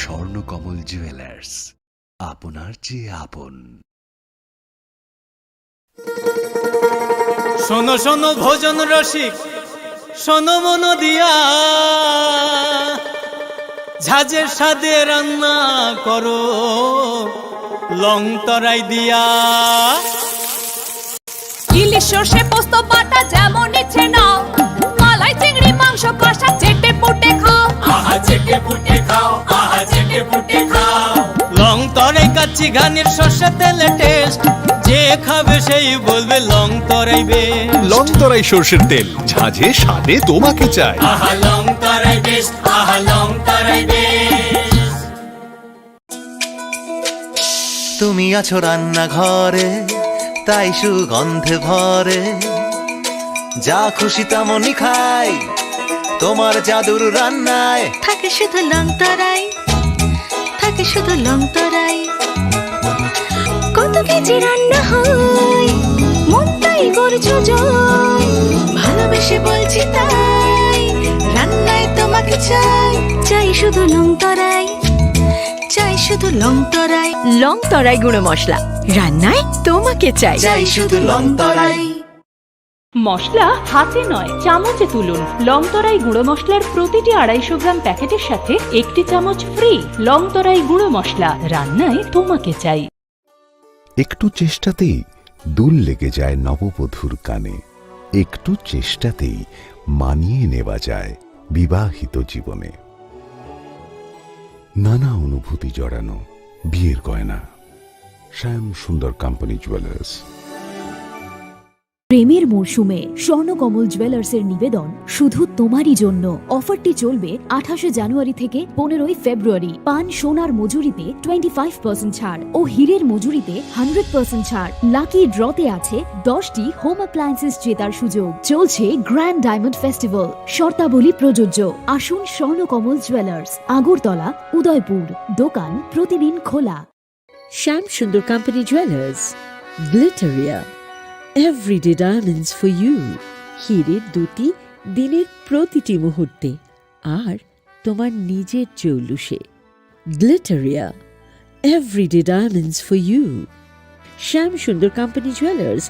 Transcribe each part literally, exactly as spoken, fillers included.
স্বর্ণকমল জুয়েলার্স, আপনার চেয়ে আপন। শোনো শোনো ভোজন রসিক, শোনো মন দিয়া, ঝাঁঝের স্বাদে রান্না করো লং তরাই দিয়া। ইলিশ সর্ষে পোস্ত বাটা যেমন ইচ্ছে নাও, মালাই চিংড়ি মাংস কষা চেটে পুটে খাও। আহা চেটে পুটে খাও, আহা চেটে পুটে খাও। লং তরাই কাচ্চি ঘানির সর্ষে তেলে টেস্ট, যে খাবে সেই বলবে লং তরাই বেস্ট। লং তরাই সর্ষের তেল, ঝাঁঝে স্বাদে তোমাকে চাই। আহা লং তরাই বেস্ট, আহা লং তরাই বেস্ট। তুমি আছো রান্নাঘরে, তাই সুগন্ধে ভরে। যা খুশি তেমনই খাই, তোমার জাদুর রান্নায়। থাকে শুধু লং তরাই, থাকে শুধু লং তরাই। কত কেজি রান্না হয়, মনটাই করছো জয়। ভালোবেসে বলছি তাই, রান্নায় তোমাকে চাই। চাই শুধু লং তরাই, চাই শুধু লং তরাই। লং তরাই গুঁড়ো মশলা, রান্নায় তোমাকে চাই। চাই শুধু লং তরাই। মশলা হাতে নয়, চামচে তুলুন। লং তরাই গুঁড়ো মশলার প্রতিটি আড়াইশো গ্রাম প্যাকেটের সাথে একটি চামচ ফ্রি। লং তরাই গুঁড়ো মশলা, রান্নায় তোমাকে চাই। একটু চেষ্টাতেই দুল লেগে যায় নববধূর কানে, একটু চেষ্টাতেই মানিয়ে নেওয়া যায় বিবাহিত জীবনে। নানা অনুভূতি জড়ানো বিয়ের গয়না। শ্যাম সুন্দর কোম্পানি জুয়েলার্স। প্রেমের মরশুমে স্বর্ণকমল জুয়েলার্সের নিবেদন শুধু তোমারই জন্য। অফারটি চলবে আঠাশে জানুয়ারি থেকে পনেরোই ফেব্রুয়ারি। পান সোনার মজুরিতে টোয়েন্টি ফাইভ পার্সেন্ট ছাড় ও হীরের মজুরিতে হান্ড্রেড পার্সেন্ট ছাড়। লাকি ড্রতে আছে দশটি হোম অ্যাপ্লায়েন্সেস জেতার সুযোগ। চলছে গ্র্যান্ড ডায়মন্ড ফেস্টিভ্যাল। শর্তাবলী প্রযোজ্য। আসুন স্বর্ণকমল জুয়েলার্স, আগরতলা, উদয়পুর। দোকান প্রতিদিন খোলা। Shyam Sundar Company Jewelers, Glitteria, everyday diamonds for you। হীরের দ্যুতি দিনের প্রতিটি মুহূর্তে, আর তোমার নিজের জৌলুসে। Glitteria, everyday diamonds for you। Shyam Sundar Company Jewelers।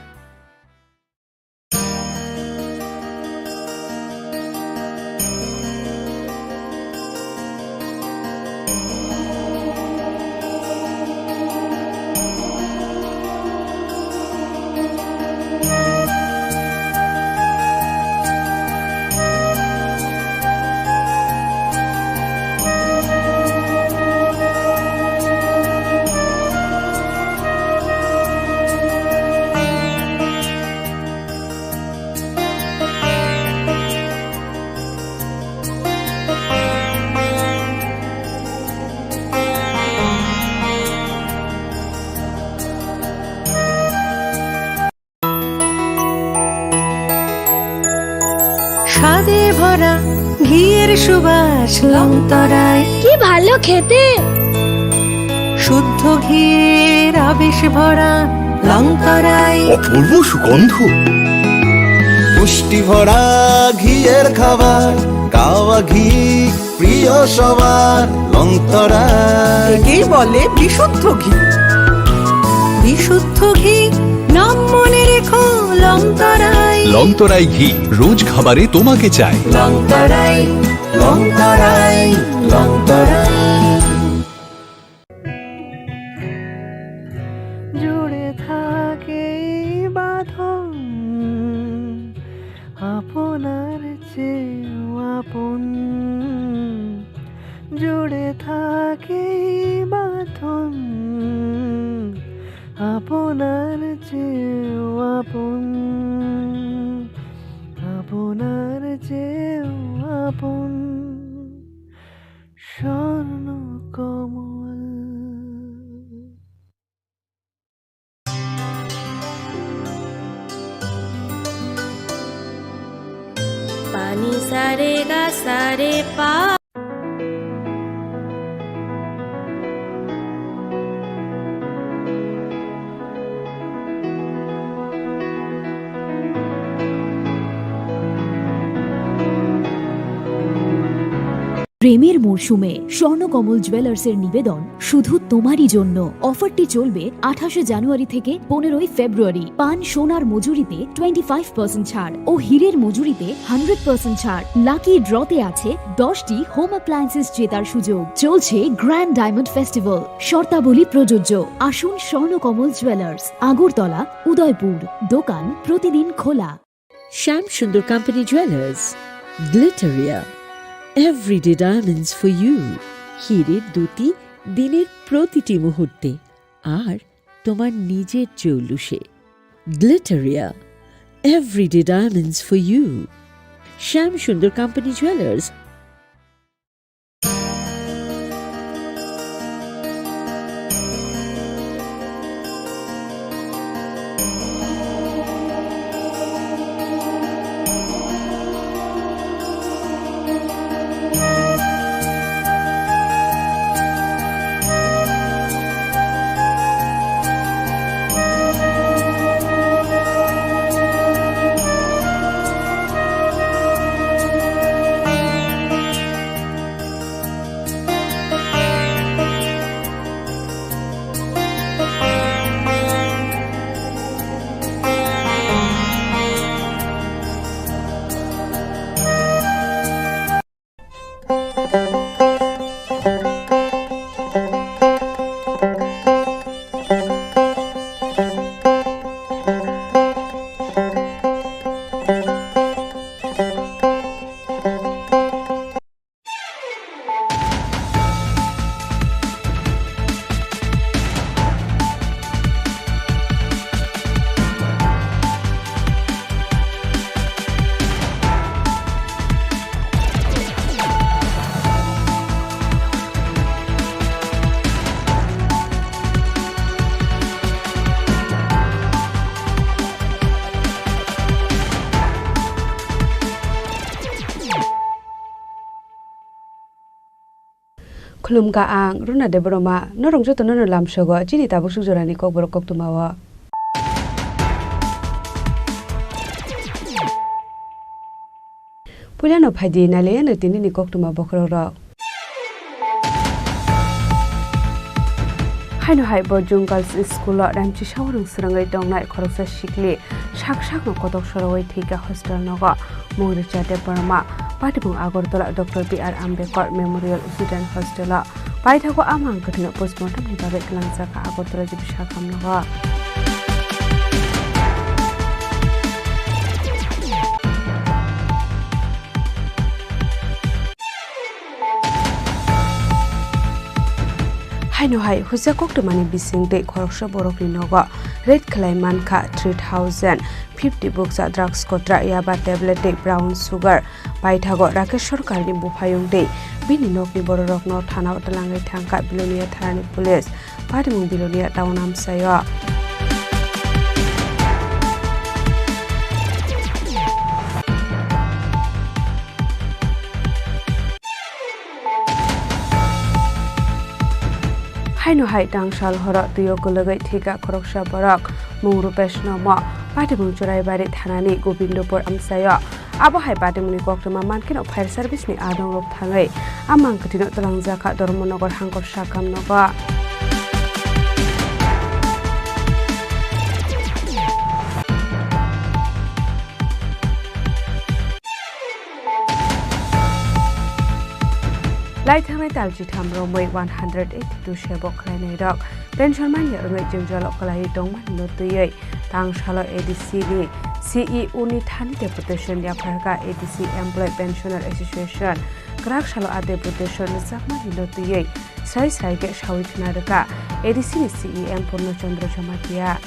স্বাদে ভরা ঘিয়ের সুবাস লং তরাই। কি ভালো খেতে! শুদ্ধ ঘিয়ের আবেশ ভরা লং তরাই। অপূর্ব সুগন্ধ। পুষ্টি ভরা ঘিয়ের খাবার, গাওয়া ঘি প্রিয় সবার লং তরাই। একেই বলে বিশুদ্ধ ঘি। বিশুদ্ধ ঘি, নাম মনে রেখো লং তরাই। লং তরাই ঘি, রোজ খাবারে তোমাকে চাই। লং তরাই, লং তরাই, লং তরাই। জুড়ে থাকে এই বাঁধন আপনার চেয়েও আপন। জুড়ে থাকে এই বাঁধন আপনার চেয়েও আপন, আপনার চেয়েও আপন। স্বর্ণকমল। পানি সারে গা সারে পা। প্রেমী এর মরশুমে স্বর্ণকমল জুয়েলার্সের নিবেদন শুধু তোমারই জন্য। অফারটি চলবে আঠাশে জানুয়ারি থেকে পনেরোই ফেব্রুয়ারি। পান সোনার মজুরিতে টোয়েন্টি ফাইভ পার্সেন্ট ছাড় ও হীরের মজুরিতে হান্ড্রেড পার্সেন্ট ছাড়। লাকি ড্রতে আছে দশটি হোম অ্যাপ্লায়েন্সেস জেতার সুযোগ। চলছে গ্র্যান্ড ডায়মন্ড ফেস্টিভ্যাল, শর্তাবলী প্রযোজ্য। আসুন স্বর্ণকমল জুয়েলার্স, আগরতলা, উদয়পুর। দোকান প্রতিদিন খোলা। Shyam Sundar Company Jewelers, Glitteria, everyday diamonds for you. হীরের দ্যুতি দিনের প্রতিটি মুহূর্তে, আর তোমার নিজের জৌলুসে। Glitteria, everyday diamonds for you. Shyam Sundar Company Jewelers. Khulumkha ang Runa Debbarma, norok jotono no lamsogo chini tabuk suk jorani kokborok koktwmao. Puilano phaidi nailaiyano tinini koktwma bokhorokrok. Haino hai Bojong Girls School o ramchi sawarung swrwngwi tongnai khoroksa sikli sak sakno kotok sorowi thwikha hostel nogo. Mung rwchar Debbarma, patibung Agartala Doctor B R Ambedkar Memorial Student Hostel o. Paithago a mang kwthwino postmortem ni bagwi twlangjak kha Agartala G B sakhamnogo. Haino hai huisa koktwmani bisingtwi khoroksa borokni nogo raid khlai mankha three thousand fifty bukcha drugs kotra, yaba tablet tei brown sugar. Paithago Rakesh Sarkarni buphayung tei bini nokni bororokno thanao twlangwi thangkha Bilonia thanani police. Patimung Bilonia town amchaio. Haino hai tangsal horo twio kwlwgwi thwikha khoroksa borok, mung Rupesh Nomo, patimung Churaibari thanani Gobindopur amchaio. Abo hai patimungni koktwma mankhe no fire service ni adongrok thangwi a mang kwthwino twlangjakha Dharmanagar Hangkor Sakam nogo. Laithangnai tal chitham romwi one hundred eighty two sebok khlainairok pension manya wngwi jwngjalo kwlaiwi tongmani no twiwi tangsalo A D C ni C E O ni thani deputation yapharkha A D C Employee Pensioner Association. Kwrak salo a deputation rwchapmani no twiwi srai srai khe sawi khna rwkha A D C ni C E M Purno Chandra Jamatia.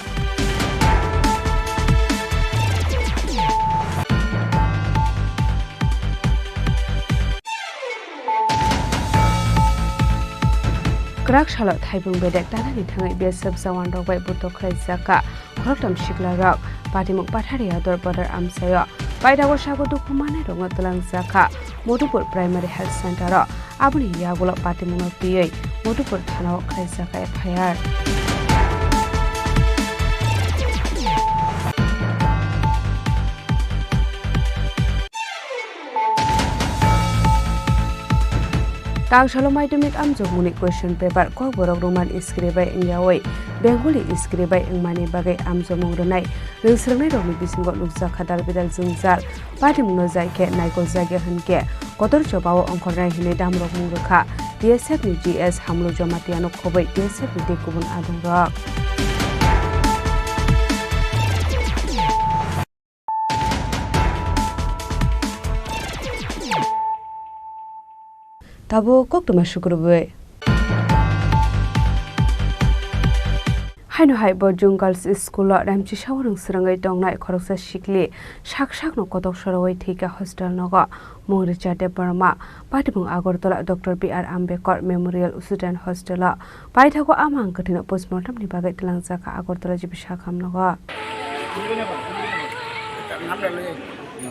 Kwrak salo thaibung bedek tanani thangwi B S F jawan rok bai butok khlaijak kha khoroktham sikla rok. Patimung Patharia Dor Badar amchaio paithago sago dukhu manai rokno twlangjak kha Madhupur Primary Health Center o. Aboni yagulo patimungno twiwi Madhupur thanao khlaijak kha F I R. Tangsalo madhyamik amjokmungni question paper Kokborok Roman script bai wngyawi Bengali script bai wngmani bagwi amjokmung rwnai rwngsrwngnairokni bisingo nukjakha dalbidal jwngjal. Patimungno jai khe naikol jagya hwn khe kotor chobao ongkhornai hwnwi damrok mung rwkha T S F ni G S Hamlu Jamatia no khobwi T S F ni tei kubun adongrok. Tabuk koktwma sukrubwi. Haino hai Bojong Girls School o Remchi Sawarung swrwngwi tongnai khoroksa sikli sak sakno kotok sorowi thwikha hostel nogo. Mung Richard Debbarma, patimung Agartala Doctor B R Ambedkar Memorial Student Hostel o. Paithago amang kwthwino postmortem ni bagwi twlangjakha Agartala G B sakham nogo.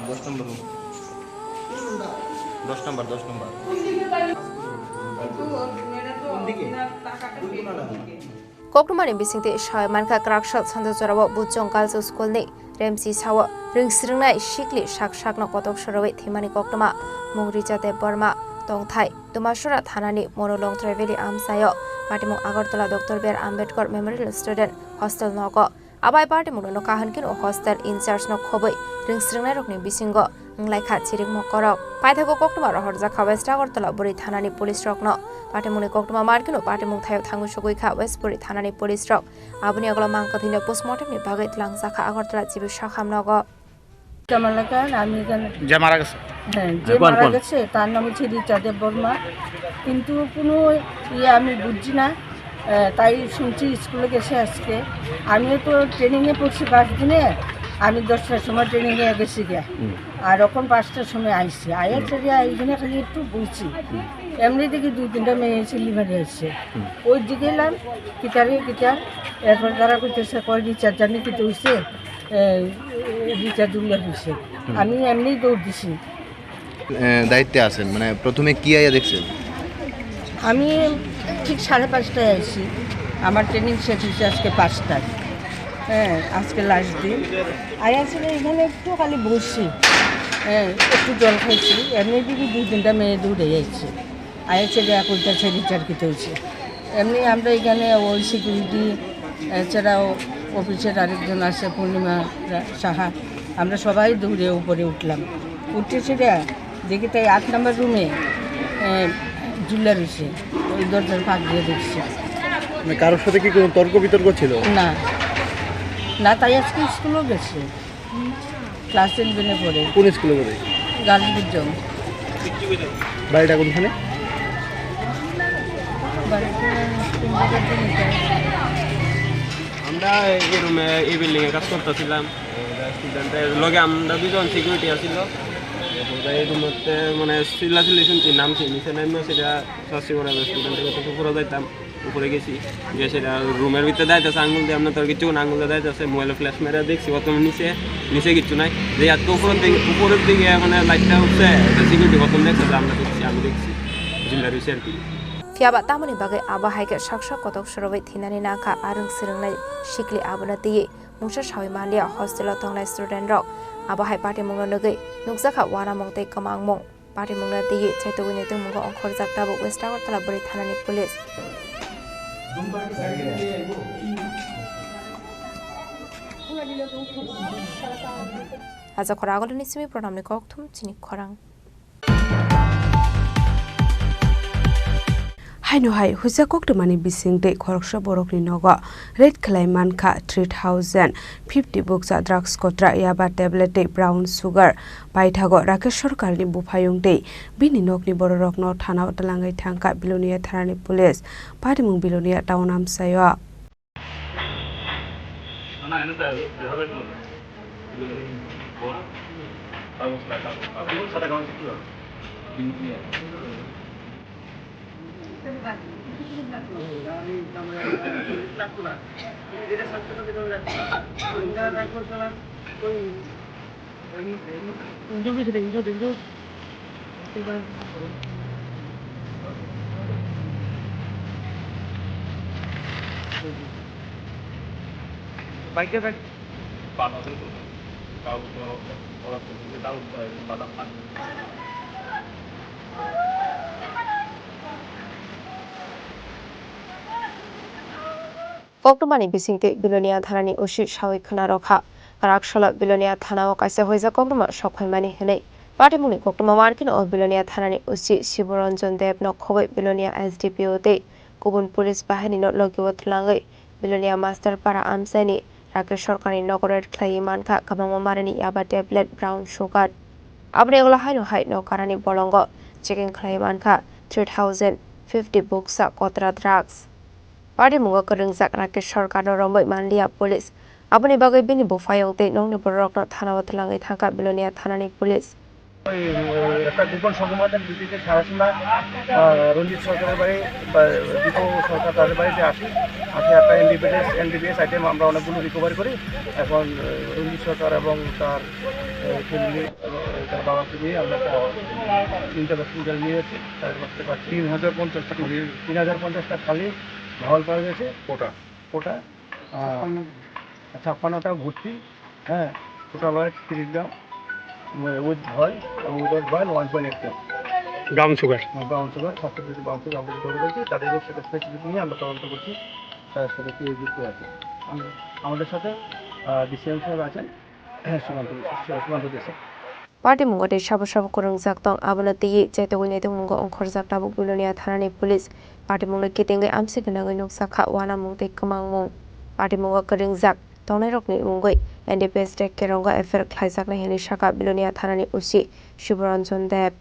দশ নম্বর রুম। দশ নম্বর, দশ নম্বর। কোন দিকে? কোন কোন আলাদা? Koktwmani bisingtwi sawi mankha, kwraksa sanda jorao Bojong Girls School ni Remchi sao rwngsrwngnai sikli sak sakno kotok sorowi thwimani koktwma. Mung Richard Debbarma, tongthai Dumasora thanani Monolong Tribal amchaio, patimung Agartala Doctor B R Ambedkar Memorial Student Hostel nogo. Abai patimungno nokha hwnkhe o hostel in charge no khobwi rwngsrwngnairokni bisingo wnglaikha chirikmo korok. Paithago koktwma rohorjakha West Agartala bwrwi thanani police rokno. Patimungni koktwma mankhe patimung thaio thangwi sogwi kha West bwrwi thanani police rok. Aboni ulo mang kwthwino postmortem ni bagwi twlangjakha Agartala G B sakham nogo. জামালাকার, আমি এখানে যে মারা গেছে? হ্যাঁ, যে হ্যাঁ, কোন, মারা কোন? গেছে তার নাম হচ্ছে রিচা দেববর্মা। কিন্তু কোনো ইয়ে আমি বুঝছি না। আহ, তাই শুনছি স্কুলে গেছে আজকে। আমিও তো ট্রেনিংয়ে পড়ছি পাঁচ দিনে, আমি দশটার সময় ট্রেনিংয়ে গেছি গিয়া। হুম। আর এখন পাঁচটার সময় আইছি। আইয়া হুম। সেটা এখানে খালি একটু বইছি। হুম। এমনি দেখি দুই তিনটা মেয়ে এসে লিভারে আসছে। হুম। ওই দিকে এলাম, কিতারে কিতার, এরপর তারা কইতেছে, "কয় রিচার্জ জানি কিতা হইছে?" এ, রিচার্জ উল্লেখ হইছে। হুম। আমি এমনি দৌড় দিছি। এ, দায়িত্বে আছেন, মানে, প্রথমে কি আইয়া দেখছেন? আমি ঠিক সাড়ে পাঁচটায় আইছি, আমার ট্রেনিং শেষ হইছে আজকে পাঁচটায়। হ্যাঁ, আজকে লাস্ট দিন। আইয়া ছিল এখানে একটু খালি বসছি, হ্যাঁ, একটু জল খাইছি, এমনি দিকে দুই তিনটা মেয়ে দৌড়ে যাচ্ছে। আইএসএফ কইতাছে রিচার্জ কিতা হইছে। এমনি আমরা এখানে ওই সিকিউরিটি, এছাড়াও অফিসের আরেকজন আছে পূর্ণিমা রা-, সাহা, আমরা সবাই দৌড়ে উপরে উঠলাম। উঠে সেটা দেখি তাই আট নম্বর রুমে, এ, ঝুলে রয়েছে, ওই দরজার ফাঁক দিয়ে দেখছি। মানে কারোর সাথে কি কোনো তর্ক বিতর্ক ছিল? না, না, তাই আজকে স্কুলও গেছে। ক্লাস ইলেভেনে পড়ে। কোন স্কুলে পড়ে? গার্লস বিদ্যালয়। বাড়িটা কোনখানে? বাড়িটা কোন জায়গাতে নিতে হবে? আমরা এই রুমে, এই বিল্ডিং এ কাজ করতেছিলাম। স্টুডেন্টের লগে আমরা দুজন সিকিউরিটি আছিল। এই রুমতে মানে চিল্লাচিল্লি শুনছি, নামছি, নিচে নামিয়া সেটা শাস্তি করা যায়, স্টুডেন্টের কথা উপরে যাইতাম। উপরে গেছি, গিয়ে সেটা রুমের ভিতরে দাঁড়াইতেছে, আঙুল দিয়ে আমরা তার কিছু আঙুল দিয়ে দাঁড়াইতেছে, মোবাইলে ফ্ল্যাশ মেরে দেখছি প্রথম নিচে, নিচে কিচ্ছু নাই। যে এত উপরের দিকে, উপরের দিকে মানে লাইটটা উঠছে, এটা সিকিউরিটি প্রথম দেখছে যে আমরা দেখছি, আমি দেখছি, জিন্দা রয়েছে আর কি। Phiya ba tamoni bagwi abo hai khe saksa kotok sorowi thinani nangkha, arwng swrwngnai sikli abono twiwi mungsa sawi manliya hostel o tongnai student rok. Abo hai patimungno nugwi nukjakha uanamung tei kwmangmung. Patimungno twiwi chaitugwini tongmungo ongkhorjak tabuk West Agartala bwrwi thanani police. Acha khoro agulini simi pranamni kokthum chini khorang. Haino hai huisa koktwmani bising tei khoroksa borokni nogo raid khlai mankha three thousand fifty bukcha drugs kotra, yaba tablet tei brown sugar. Paithago Rakesh Sarkarni buphayung tei bini nokni bororokno thanao twlangwi thangkha Bilonia thanani police, patimung Bilonia town amchaio. Koktwmani bisingtwi Bilonia thanani O C sawi khwna rwkha. Kwrak salo Bilonia thanao kaisa huijak koktwma sok phaimani hwnwi. Patimungni koktwma mankhe o Bilonia thanani O C Shiboranjan Deb no khobwi Bilonia S D P O tei kubun police bahinino logio twlangwi Bilonia Masterpara amchaini Rakesh Sarkarni nogo raid khlaiwi mankha kwbangma marini yaba tablet, brown sugar. Aboni ulo haino hai nok karani bolongo checking khlaiwi mankha three thousand fifty buksa kotra drugs. Patimungo kwrwngjak Rakesh Sarkarno romwi manliya police. Aboni bagwi bini buphayung tei nokni bororokno thanao twlangwi thangkha Bilonia thanani police. ওই, ওই, একটা গোপন সংবাদের ভিত্তিতে সাড়ে সাতটা, আহ, রঞ্জিত সরকারের বাড়ি, বা, দীপু সরকার তাদের বাড়িতে আসি। আসে একটা এনডিপিএস, এনডিপিএস আইটেম আমরা অনেকগুলো রিকভারি করি। এখন, আহ, রঞ্জিত সরকার এবং তার, আহ, ফ্যামিলি, আহ, তার বাবাকে নিয়ে আমরা একটা ইন্টারভেনশন নিয়ে এসেছি। তাদের কাছ থেকে তিন হাজার পঞ্চাশটা খালি। তিন হাজার পঞ্চাশটা খালি মাল পাওয়া গেছে। কোটা? কোটা? আহ, ছাপ্পান্ন। ছাপ্পান্নটা ভর্তি, হ্যাঁ, টোটাল হয় তিরিশ গ্রাম, উম, উইথ অয়েল এবং without oil one point eight gram. Brown sugar. হ্যাঁ, ব্রাউন সুগার, স্বাস্থ্য যদি ব্রাউন সুগার আমরা ধরে রয়েছে, তাদের সেটা স্পেসিফিক নিয়ে আমরা তদন্ত করছি, তাদের সাথে কেউ যুক্ত আছে। আম-, আমাদের সাথে, আহ, ডিসিএম সাহেব আছেন, হ্যাঁ, সুকান্ত, সুকান্ত দেশে। Patimungo tei sabo sabo kwrwngjak tong, abono twiwi chaitogwi naitokmungo ongkhorjak tabuk Bilonia thanani police. Patimungno kitingwi amsi gwnangwi nukjakha uanamung tei kwmangmung. Patimungo kwrwngjak tongnairokni mungwi N D P S tei kerongo F I R khlaijaknai hwnwi sakha Bilonia thanani O C Shiboranjan Deb.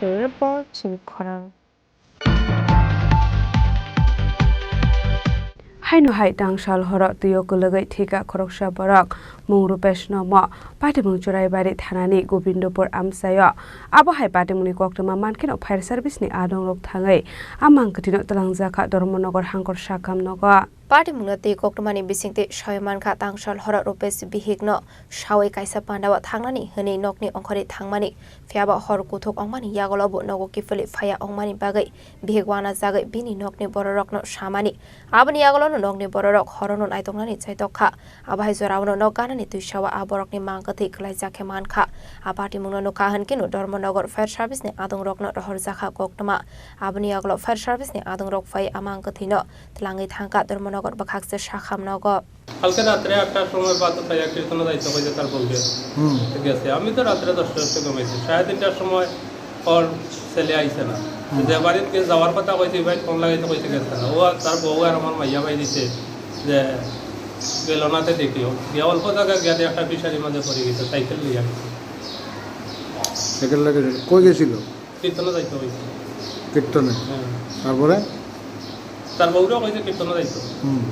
Report, Chini Khorang. Haino hai tangsal horo twio kwlwgwi thwikha khoroksa borok, mung Rupesh Nomo, Patimung Churaibari thanani Gobindopur amchaio. Abo hai patimungni koktwma mankheno fire service ni adongrok thangwi a mang kwthwino twlangjakha Dharmanagar Hangkor Sakham nogo. Patimungno twi koktwmani bisingtwi sawi mankha tangsal horo Rupesh bihikno sawi kaisa pandao thangnani hwnwi nokni ongkhorwi thangmani. Phiyaba hor kuthuk wngmani yagulo bo nogo kiphilwi phaiya wngmani bagwi bihik uanajagwi bini nokni bororokno samani. Aboni yagulono nokni bororok horono naitoknani chaitokha. Abo hai joraono nok ganani twisawa a borokni mang kwthwi kwlaijak khe mankha. A patimungno nukha hwnkhe no Dharmanagar fire service ni adongrokno rohorjakha koktwma. Aboni yagulo fire service ni adongrok phai a mang kwthwino twlangwi thangkha Dharmanagar bwkhakse Sakham nogo. কালকে রাত্রে আটটার সময় বাদু ভাইয়া কীর্তনে যাইতে কইছে তার বউকে। হুম। গেছে। আমি তো রাত্রে দশটার সময় ঘুমাইছি। সাড়ে তিনটার সময় ওর ছেলে আইছে না। হুম। যে বাড়িতে যাওয়ার কথা কইছে, ভাই ফোন লাগাইতে কইছে গেছে না। ও আর তার বউ আর আমার মাইয়া ভাই দিছে যে বেলনাতে দেখিও। গিয়া অল্প জায়গা গিয়া দিয়ে একটা ফিশারির মাঝে পড়ে গেছে, সাইকেল লইয়া গেছে। সাইকেল লইয়া গেছে। কই গেছিল? কীর্তনে যাইতো হইছে। কীর্তনে? হ্যাঁ। তারপরে? তার বউরাও কইছে কীর্তনে যাইতো। হুম।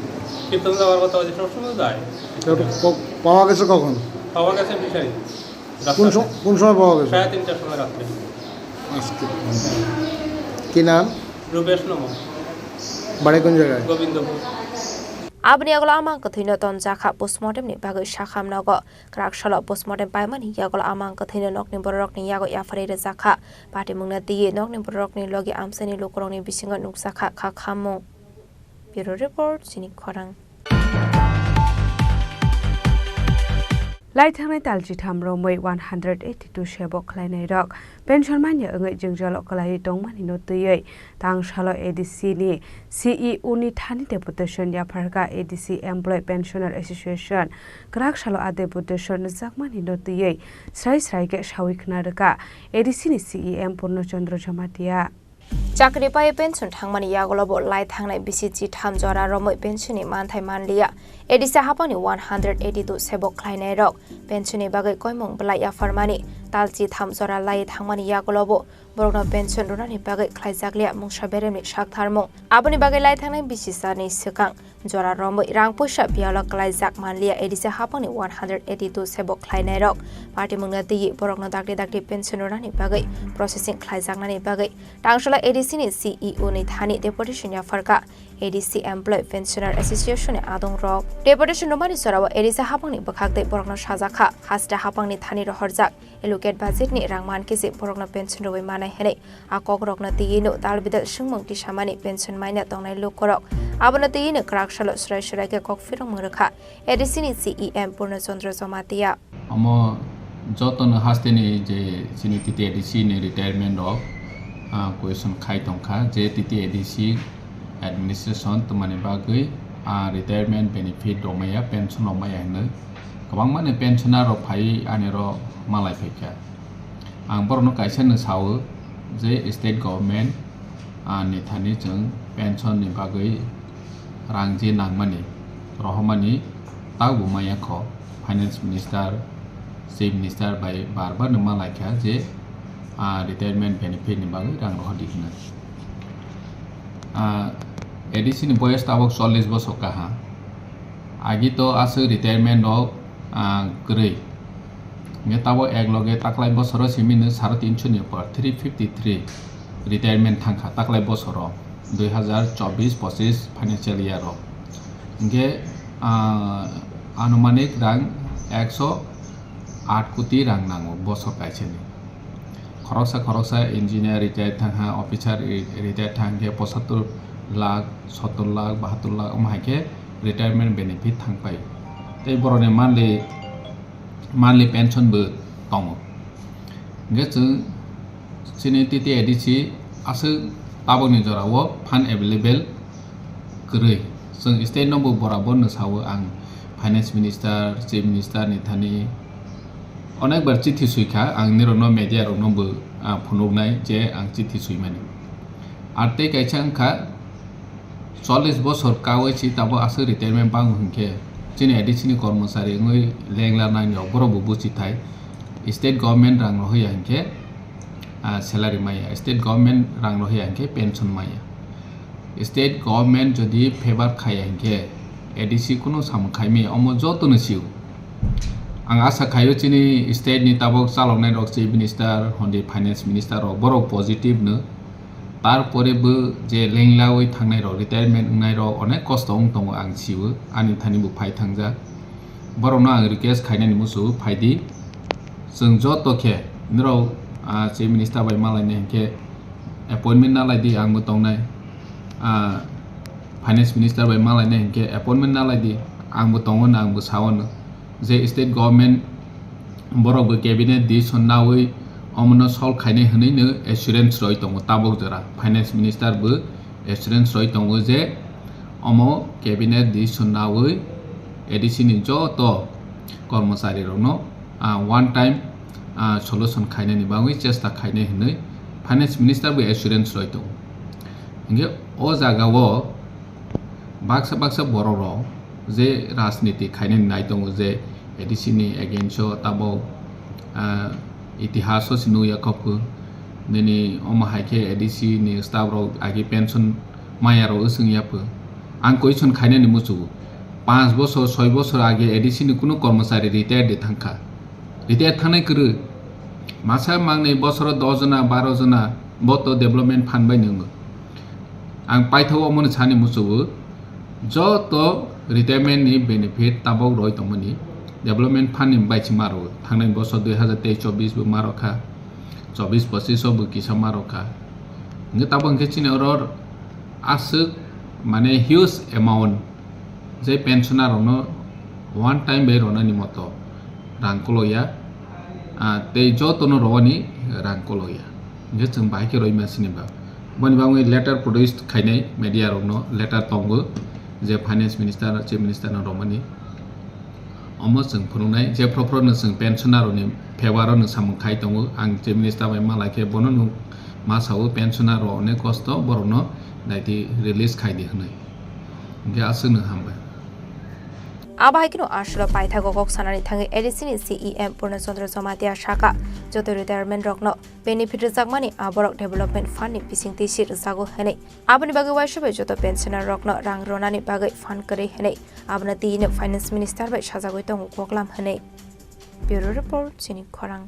কীর্তনে যাওয়ার কথা হইছে, সবসময় যায়। তো প-, পাওয়া গেছে কখন? পাওয়া গেছে ফিশারি। কোন রাস্তাতে। সম-, কোন সময় পাওয়া গেছে? সাড়ে তিনটার সময় রাত্রে। আজকে। কি নাম? রূপেশ নম। বাড়ি কোন জায়গায়? Gobindapur. Aboni yagulo a mang kwthwino tonjakha postmortem ni bagwi Sakham nogo. Kwrak salo postmortem paimani yagulo a mang kwthwino nokni bororokni yago yapharwi rwjakha. Patimungno twiwi nokni bororokni logi amchaini lukurokni bisingo nukjakha kha khammung. Bureau Report, Chini Khorang. Lai thangnai tal chitham romwi one hundred eighty-two sebok khlainairok pension manya wngwi jwngjalo kwlaiwi tongmani no twiwi tangsalo A D C ni C E O ni thani deputation yapharkha A D C Employee Pensioner Association. Kwrak salo a deputation rwjakmani no twiwi srai srai khe sawi khna rwkha A D C ni C E M Purno Chandra Jamatia. Chakri pai pension thangmani yagulo bo lai thangnai bisi chitham jora romwi pension ni manthai manliya. A D C hapangni one hundred eighty-two sebok khlainairok pension ni bagwi koimung bwlai yapharmani tal chitham jora lai thangmani yagulo bo borokno pension rwnani bagwi khlaijakliya mungsa beremni saktharmung. Aboni bagwi lai thangnai bisi sani swkang jora romwi rang puisa biyalo kwlaijak manliya A D C hapangni one hundred eighty-two sebok khlainairok. Party mungno twiwi borokno dakti dakti pension rwnani bagwi processing khlaijaknani bagwi tangsala A D C ni C E O ni thani deputation yapharkha A D C Employee Pensioner Association ni adongrok. Deputation rwmani jorao A D C hapangni bwkhak tei borokno sajakha, haste hapangni thani rohorjak allocate budget ni rang mankhe se borokno pension rwui manai hwnwi a kokrokno twiwi no dal bidal swngmung tisamani pension maina tongnai lukurok. Abono twiwi no kwrak salo swrai swrai khe kok phirokmung rwkha A D C ni C E M Purno Chandra Jamatia. Omo jotono hasteni je chini T T A D C ni retirement rok, ah, question khai tongkha je T T A D C administration twmani bagwi, ah, retirement benefit rok maya, pension rok maya hinwi kwbangmani pensioner rok phaiwi aniro malai phaikha. Ang borokno kaisa no sao je state government, ah, ni thani chwng pension ni bagwi rang je nangmani rohormani taubo maya kho. Finance Minister, Chief Minister bai bar bar no malaikha je, ah, retirement benefit ni bagwi rang rohordi hwnwi. Ah, A D C ni boyes tabok chollish bosor kaha. Agi to aswk retirement rok, ah, kwrwi. Hingke tabok ek loge taklai bosoro simi no saro tinso ni upor, three fifty three retirement thangkha taklai bosoro, dui hazar chobbish pochish financial year o. Hingke, ah, anumanik rang ekso aat koti rang nango bosor kaisa ni. Khoroksa khoroksa engineer retire thangha, officer re-, retire thangkhe pochattor lakh, sottor lakh, bahattor lakh, omo hai khe retirement benefit thangpai. Tei borokni monthly, monthly pension bo tongo. Hingkhe chwng chini T T A D C aswk tabokni jorao fund available kwrwi. Chwng state no bo borabor no sao, ang finance minister, chief minister ni thani onek bar chithi sui kha, ang nirok no media rok no bo, ah, phunuk nai je ang chithi sui mani. Ar tei kaisa wngkha, chollish bosor kawi si tabo aswk retirement bango hinkhe chini A D C ni kormochari wngwi lengla nai rok borok bo buchi thai. State government rang rohya hinkhe, ah, salary maya, state government rang rohya hinkhe pension maya. State government jodi favor khaya hinkhe A D C kunu samung khaimaya, omo jotono sio. Ang asa khaio chini state ni tabok chaloknai rok, chief minister, hondi finance minister rok, borok positive no. Tarpore bo je lenglawi thangnai rok, retirement wngnai rok onek kosto wng tongo, ang sio, ani thani bo phai thangjak. Borokno ang request khainani muchungo phaidi. Chwng joto khe norok, ah, chief minister bai malainai hinkhe appointment nalaidi, ang bo tongnai. Ah, finance minister bai malainai hinkhe appointment nalaidi, ang bo tongo, ang bo sao no je state government borok bo cabinet decision nawi omono solve khainai hwnwi no assurance roi tongo tabok jora. Finance minister bo assurance roi tongo je omo cabinet decision nawi A D C ni joto kormochari rokno, ah, one time, ah, solution khainani bagwi chesta khainai hwnwi finance minister bo assurance roi tongo. Hinkhe o jaga o baksa baksa borok rok je rajniti khainani nai tongo je A D C ni against o tabok, ah, itihas o se nukya kok nini omo hai khe A D C ni staff rok agi pension maya rok wswng ya pho. Ang question khainani muchungo, panch bosor, soi bosor age A D C ni kunu kormochari retire de thangkha. Retire thangnai kwrwi. Masa mangnai bosoro dos jona, baro jona bo to development fund bai nwngo. Ang paithago omono sani muchungo, joto retirement ni benefit tabok roi tongmani development fund ni bai se maro. Thangnai bosor dui hazar teis chobbish bo maro kha, chobbish pochish o bo kisa maro kha. Hingke tabok hingke chini oro aswk mane huge amount je pensioner rokno one time bai ronani moto rang koloya, ah, tei jotono rowani rang koloya. Hingke chwng bahai khe roi ma sini ba. Boni bagwi letter produce khainai media rokno letter tongo je finance minister, chief minister no romani. Omo chwng phunuknai je phro phro no chwng pensioner rokni favour o no samung khai tongo. Ang chief minister bai malai khe bono no ma sao pensioner rok onek kosto borokno daiti release khai di hwnwi. Hingke aswkno hambai. Abo hai kheno aswkno paithago kok sanani thangwi A D C ni C E M Purno Chandra Jamatia sakha, joto retirement rokno benefit rwjakmani aborok development fund ni bisingtwi si rwjago hwnwi. Aboni bagwi uaisa bai joto pensioner rokno rang ronani bagwi fund kwrwi hwnwi. Abono tiyino finance minister bai sajagwi tongo koklam hwnwi. Bureau report, chini khorang.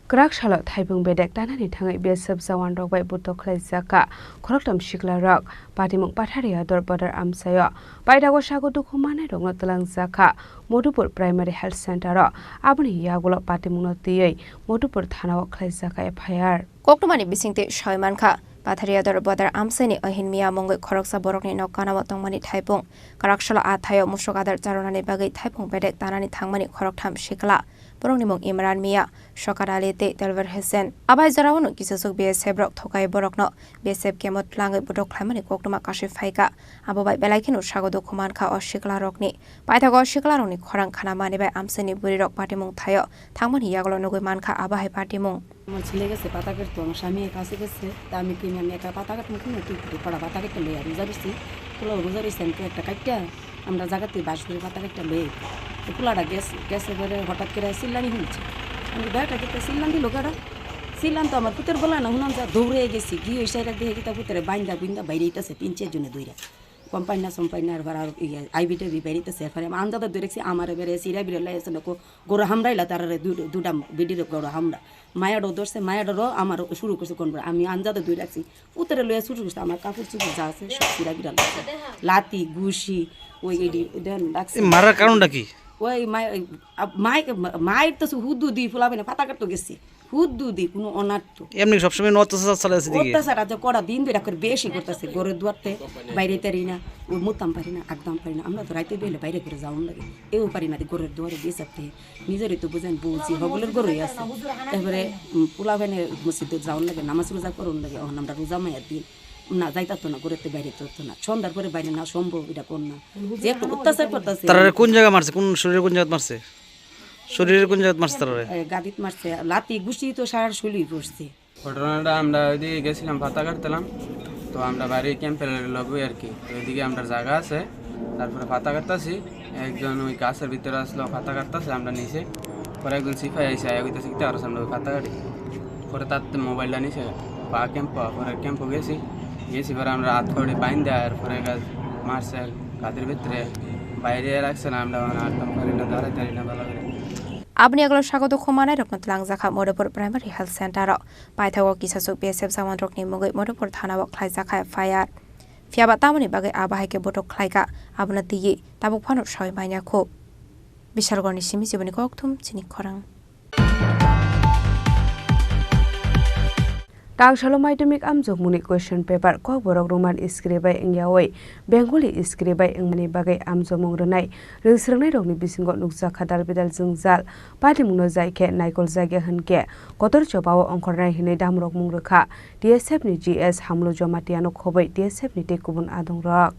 Kwrak salo thaipung bedek tanani thangwi B S F jawan rok bai butok khlaijak kha khoroktham sikla rok. Patimung Pathariyador Bodar amchaio paithago sago dukhu manai rokno twlangjak kha Modupur Primary Health Center o. Aboni yagulo patimungno twiwi Modupur thanao khlaijak kha F I R. Koktwmani bisingtwi sawi mankha, Pathariyador Bodar amchaini Ahin Miya mungwi khoroksa borokni nok ganao tongmani thaipung. Kwrak salo a thaio musuk adar charwnani bagwi thaipung bedek tanani thangmani khoroktham sikla. Borokni mung Imran Miya, Shokar Ali tei Delwar Hussain. Abai jorao no kisasuk B S F rok thokai borokno B S F kemo tlangwi butok khlaimani koktwma kasui phaikha. Abo bai belai kheno sago dukhu mankha o sikla rokni. Paithago o sikla rokni khorang khana mani bai amchaini bwrwi rok patimung thaio thangmani yagulo nugwi mankha abo hai patimung. আমার ছেলে গেছে পাতা কাটতো, আমার স্বামী কাছে গেছে, তা আমি কিনে আমি একা পাতা কাটতাম, কোনো তুই তুই পড়া পাতা কাটতে লই আর রোজা রয়েছি, খোলা রোজা রয়েছে, আমি তো একটা কাটটা আমরা জায়গাতে বাস করে পাতা কাটতে লই। তো পোলাটা গেছে, গেছে করে হঠাৎ করে চিল্লানি শুনছি। আমি বেটা গেতে চিল্লান দিল কেডা? চিল্লান তো আমার পুতের বলা না, শুনান যা দৌড়ে গেছি, গিয়ে ওই সাইডে দিয়ে গেতা পুতরে বাইন্দা বুইন্দা বাইরে ইতাছে তিন চার জনে দৌড়া। কোম্পানি না সোম্পানি না, আর আর ইয়ে, আইবি টাইবি বাইরে ইতাছে, এরপরে আমি আন্দাজে দৌড়েছি, আমার এবারে সিরা বিরে লাইছে না, গরু হামড়াইলা তারারে দু-, দুটা বিডির গরু হামড়া। মায়াডো ধরছে, মায়াডোরও আমার শুরু করছে কোন করে। আমি আন্দাজে দৌড়ে রাখছি। উত্তরে লইয়া শুরু করছে, আমার কাপড় চোপড় যা আছে সব ছিঁড়া বিড়া লাগছে। লাতি, ঘুষি, ওই এডি, দেন রাখছে। এই মারার কারণটা কি? ওই মাই-, আ, মাই-, মায়ের তো হুদ্দু দি ফুলাবে না, পাতা কাটতো গেছে। হুদ্দু দি, কোনো অনার্থ। এমনি সবসময় অত্যাচার চালাচ্ছে দিকে। অত্যাচার আজ কটা দিন ধরে করে বেশি করতেছে। ঘরের দুয়ারতে বাইরে তারি না, ওই মুতাম পারি না, একদম পারি না। আমরা তো রাইতে বেলে বাইরে করে যাওয়ার লাগে। এও পারি না, ঘরের দুয়ারে দিয়ে চাপতে। নিজেরই তো বুঝেন, বউ যে হগলের ঘরই আছে। এবারে, উম, পোলা ভাইনে মসজিদে যাওয়ার লাগে, নামাজ রোজা করুন লাগে, এখন আমরা রোজা মায়ের দিন। না, যাইতা তো না, ঘরেতে বাইরে তো তো না। সন্ধ্যার পরে বাইরে না সম্ভব, এটা কোন না। যে একটু অত্যাচার করতেছে। তারারে কোন জায়গায় মারছে? কোন শরীরে কোন জায়গায় মারছে? শরীরে কোন জায়গায় মারছে তারারে? এ, গাদিত মারছে, লাতি ঘুষি তো সারা শরীরই পড়ছে। ঘটনাটা আমরা ওইদিকে গেছিলাম, পাতা কাটতেলাম। তো আমরা বাড়ি ক্যাম্পের লগে আর কি। তো ওইদিকে আমরা জায়গা আছে, তারপরে পাতা কাটতাছি। একজন ওই গাছের ভিতরে আসলো, পাতা কাটতাছে, আমরা নিচে। পরে একজন সিপাহি আইসে, আয়া কইতাছে, "কিতা করছ?" আমরা ওই পাতা কাটি। পরে তার তো মোবাইলটা নিছে, বা ক্যাম্প, পরে ক্যাম্পে গেছি। গেছি পরে আমরা হাত কড়ি বাইন দেয়, আর পরে গাছ মারছে, গাদের ভিতরে বাইরে রাখছে না, আমরা মানে আটকাম পারি না, দাঁড়াই পারি না ভালো করে। Aboni yagulo sago dukhu manai rokno twlangjakha Modupur Primary Health Center o. Paithago kisasuk B S F jawan rokni mungwi Modupur thana o khlaijakha F I R. Phiyaba tamoni bagwi abo hai khe butok khlaikha, abono twiwi tabuk phano sawi manya khu. Bishargorni simi chiboni kokthum chini khorang. Tangsalo Madhyamik amjokmungni question paper Kokborok Roman script bai wngyawi Bengali script bai wngmani bagwi amjokmung rwnai rwngsrwngnairokni bisingo nukjakha dalbidal jwngjal. Patimungno jai khe naikoljak ya hwnkhe kotor chobao ongkhornai hwnwi damrokmung rwkha T S F ni G S Hamlu Jomatiano khobwi T S F ni tei kubun adongrok.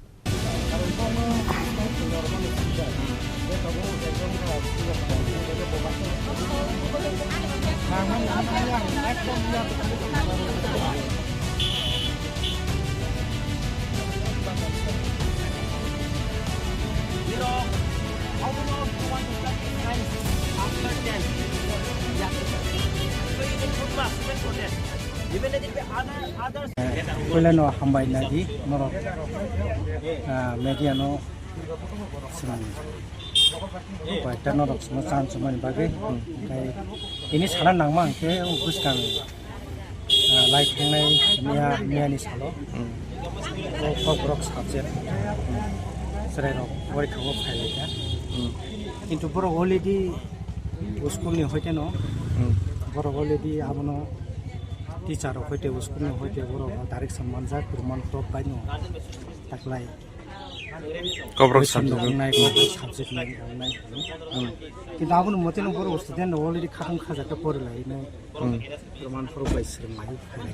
Puila no hambai nai di norok, ah, media no swrang koyekta norok songno chan chumani bagwi, hmm, tei tini sana nangma hwnkhe o bwskang, ah, lai thangnai miya, miyani salo o kokborok subject chwrairok porikha o phailaikha. Kintu borok already school ni hoite no, borok already abono teacher rok hoite school ni hoite borok direction manjak, kwrwngmani top bai no taklai. Kokborok subject no wngnai, kokborok subject no wngnai. Kintu aboni mote no borok student rok already khatung khajak khe pori lai nai. Roman phoro bai swrwng lai phai lai.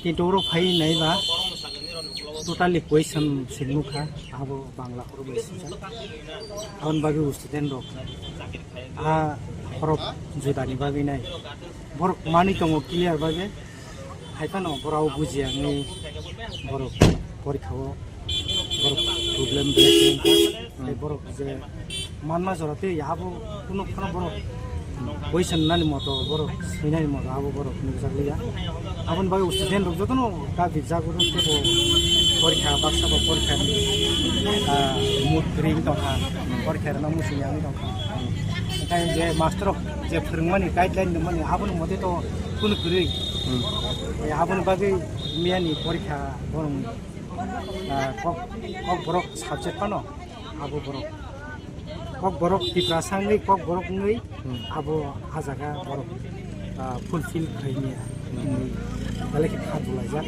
Kintu oro phai nai ba totally question se nukha, abo Bangla phoro bai swijak. Aboni bagwi student rok a horop judani bagwi nai. Borok manwi tongo clear bagwi. Hai phano borok bujiya wngwi borok porikha o borok problem belai khe wngkha. Tei borok je manma jora tei abo kunu phano borok question nani moto, borok swinani moto abo borok nukjakliya. Aboni bagwi student rok jotono gabirjak, tebo porikha baksa bo porikha ni, ah, mood kwrwi wng tongkha. Porikha rwna muchung ya wngwi tongkha. Hwnkhe je master rok je phwrwngmani guideline rwmani aboni mote to kunu kwrwi. Hmm. Eh, aboni bagwi miyani porikha borok, ah, kok, kok borok subject phano abo borok. Kok borok Tiprasa wngwi, kok borok wngwi, hmm, abo ah jaga borok, ah, fulfill khlai maya. Hmm. Belai khe kha dulaijak.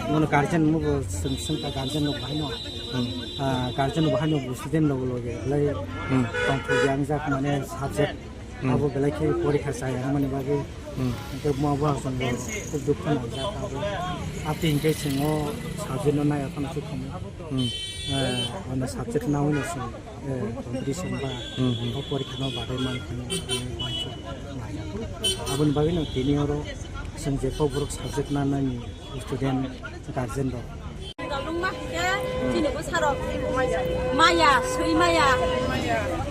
Bono guardian mugo swng swngkha, guardian rok bahai no. Hmm. Ah, guardian rok bahai no bo student logo loge belai, hmm, tongthok yangjak mane subject. Hmm. Abo belai khe porikha chaya wngmani bagwi. Hmm. Hwnkhe mo bo chwng bo khub dukhu nangjak abo. Ati hwnkhe chwng o subject no naiya phano chukhumu. Hmm. Eh, ano subject nawi no chwng, eh, competition ba, hmm, hmm, o porikha no badai man phano chwng uansuk naiya. Aboni bagwi no tini oro chwng je kok borok subject nanani student, guardian rok. Dalungma hwnkhe chini bwsarok maya, swi maya.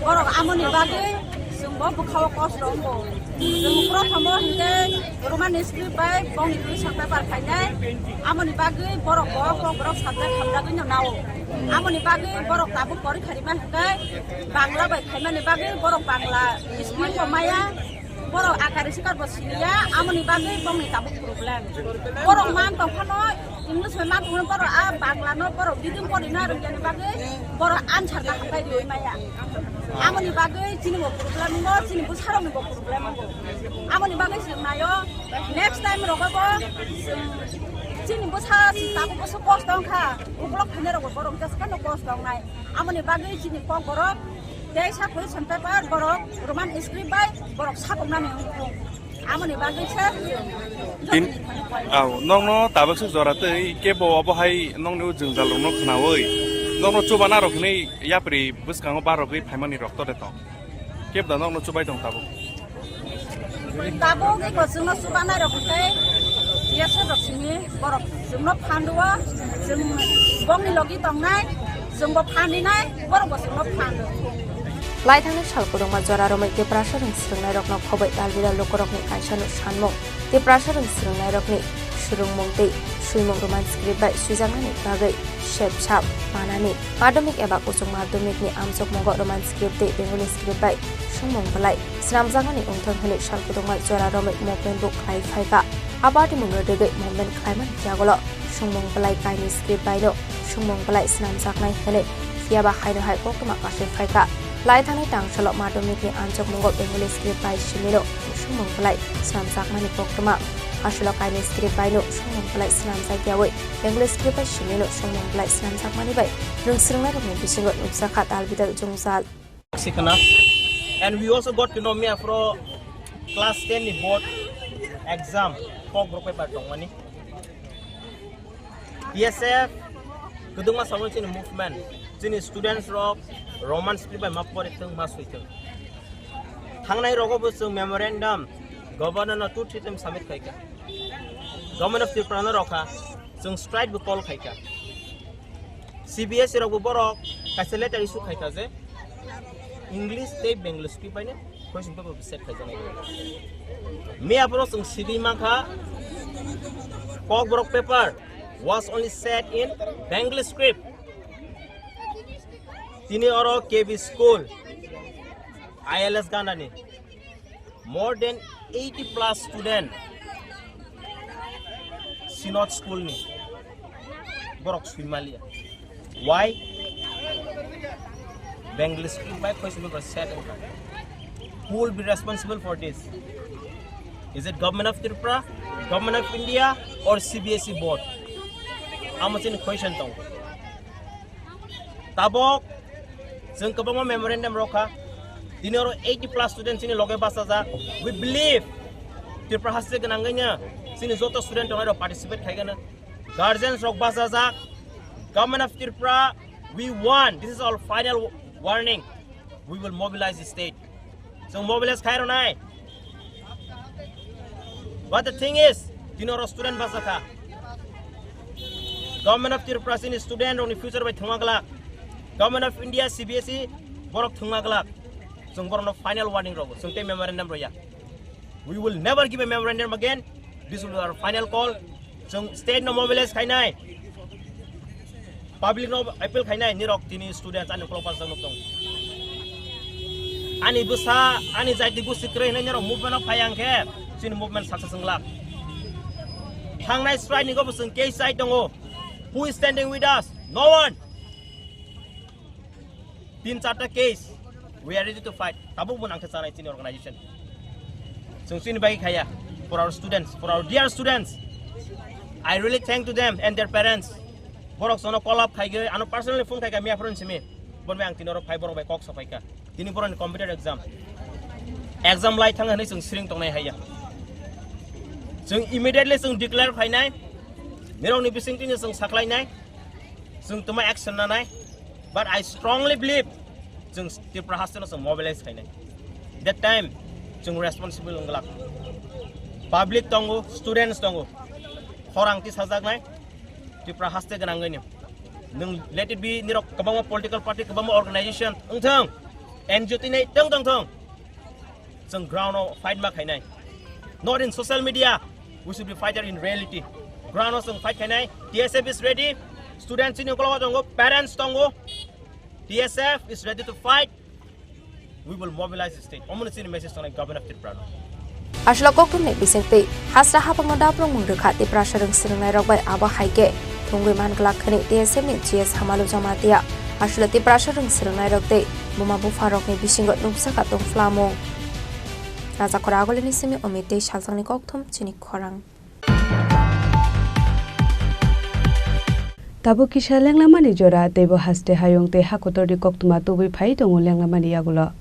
Borok amoni bagwi chwngbo bwkhao kosto wngo. Chwng prothomo hwnkhe Roman script bai bongni question paper khainai. Amoni bagwi borok bo kok borok subject hamjagwino nao. Amoni bagwi borok tabuk porikha rima hwnkhe Bangla bai khaimani bagwi borok Bangla script bo maya. Borok akari sikar bo siniya, amoni bagwi bongni tabuk problem. Borok man tongphano, English bai man tongphano borok a Bangla no borok bidin pori na rwngya ni bagwi borok answer kaham bai rwi maya. Amoni bagwi chini bo problem wngo, chini bwsarok ni bo problem wngo. Amoni bagwi chwng naio, next time rogo bo chwng chini bwsa si tabuk bwsa kosto wngkha, ukulok khainai rok bo borok jesa no kosto wngnai. Amoni bagwi chini kok borok Tei sa question paper borok Roman script bai borok sakoknani wngkha. Amoni bagwi se Tin, au, nokno tabuk se jora tei kebo obo hai nokni o jwngjal rokno khnaui nokno chubana rok hwnwi yapri bwskango barogwi phaimani rok tode tong. Kebo da nokno chubai tong tabuk. Tabuk eko chwngno chubanai rok tei B S F rok simi borok chwngno phan rwo, chwng bongni logi tongnai, chwngbo phan rinai, borokbo chwngno phan rwo. Laithangni sal kwbangma jora romwi Tiprasa rwng swrwngnairokno khobwi Talbida lukurokni kaisano sanmung. Tiprasa rwng swrwngnairokni swrwngmung tei swimung Roman script bai swijaknani bagwi sepsap manani madhyamik eba kuchuk madhyamikni amchokmungo Roman script tei Bengali script bai swngmung belai swnamjaknani wngthang hwnwi sal kwbangma jora romwi movement bo khlai phaikha. Abo atimungno rwgwi movement khlaimani yagulo swngmung belai kainwi script baino swngmung belai swnamjaknai hwnwi phiyaba haino hai koktwma kasui phaikha. Laithangni tangsalo madhyamikni amchokmungo Bengali script bai simino swngmung belai swnamjakmani koktwma. Aswkno kainwi script baino swngmung belai swnamjak yaui English script bai simino swngmung belai swnamjakmani bai rwng swrwngnairokni bisingo nukjakha Talbida jwngjal. Sikhna. And we also got to know me afro class ten ni board exam kok borok paper tongmani. T S F kwdwngma samung chini movement, chini students rok Roman script bai ma pori thung, ma sui thung. Thangnai rogo bo chwng memorandum governor no two three time submit khaikha. Government of Tripura no rokha, chwng strike bo call khaikha. C B S E rok bo borok kaisa letter issue khaikha je English tei Bengali script bai no question paper bo set khaijaknai. Miya borok chwng sidi mankha, Kokborok paper was only set in Bengali script. Tini oro K B school, I L S Gandani, more than eighty plus student Synod school ni borok swimaliya. Why? Bengali script bai question paper set wngkha. Who will be responsible for this? Is it Government of Tripura, Government of India, or C B S E board? Amo chini question tong. Tabok chwng kwbangma memorandum rokha. Tini oro eighty plus student chini loge bachajak. We believe Tripura haste gwnangwi no chini joto student tongnai rok participate khaigano. Guardians rok bachajak. Government of Tripura, we want. This is our final warning. We will mobilize the state. Chwng mobilize khai rwnai. But the thing is, tini oro student bachakha. Government of Tripura chini student rokni future bai thwngma glak. Government of India, C B S E borok thwngma glak. Chwng borokno final warning rogo. Chwng tei memorandum roya. We will never give a memorandum again. This will be our final call. Chwng state no mobilize khainai. Public no appeal khainai. Nirok tini students ani ukolog bachajak nuk tong. Ani bwsa, ani jaiti gosti kwrwi hinwi norok movement o phai ang khe chini movement success wng glak. Thangnai strike ni go bwswng case chai tongo. Who is standing with us? No one. Tin charta case, we are ready to fight. Tabuk bo nang khe chanai chini organization. Chwng chini bagwi khaya, for our students, for our dear students. I really thank to them and their parents. Borok sono call up khaigwi, ano personally phone khaika miya phone simi. Bon bai ang tini oro phai borok bai kok sapaika. Tini borok ni competitive exam. Exam lai thang hinwi chwng siring tongnai haiya. Chwng immediately chwng declare khainai. Nirok ni bising tini chwng saklainai. Chwng tuma action nanai, but I strongly believe chwng Tripura haste no chwng mobilize khainai. That time chwng responsible wng glak. Public tongo, students tongo, khorang tisajaknai Tripura haste gwnangwi ni. Nwng let it be nirok kwbangma political party, kwbangma organization wngthang, N G O tini tong tongthang. Chwng ground o fight ma khainai. Not in social media. We should be fighter in reality. Ground o chwng fight khainai. T S F is ready. Students ni ukologo tongo, parents tongo. T S F is ready to fight. We will mobilize the state. Omo ni chini message tongnai Governor of Tripura no. Aswla kokthumni bisingtwi hasra hapangno daprwngmung rwkha Tiprasa rwng swrwngnairok bai, abo hai khe thwngwi man glak hwnwi T S F ni G S Hamalu Jamatia. Aswla Tiprasa rwng swrwngnairok tei buma bupharokni bisingo nukjak atwng phlamung. Rajakhor Agulini simi Omit tei Saljakni kokthum chini khorang. Tabuk kisa lenglamani jora, teibo haste hayung tei hakotorni koktwma tubui phai tongo lenglamani yagulo.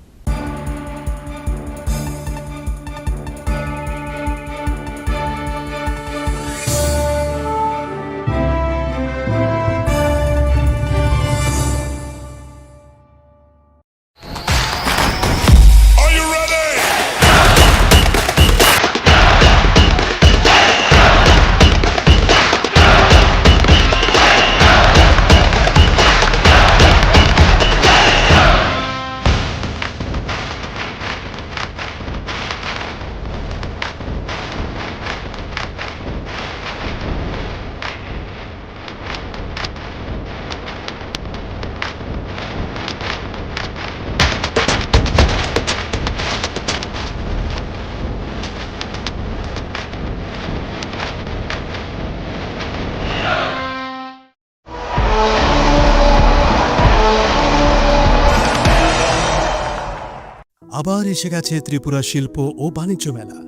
আবার এসে গেছে ত্রিপুরা শিল্প ও বাণিজ্য মেলা।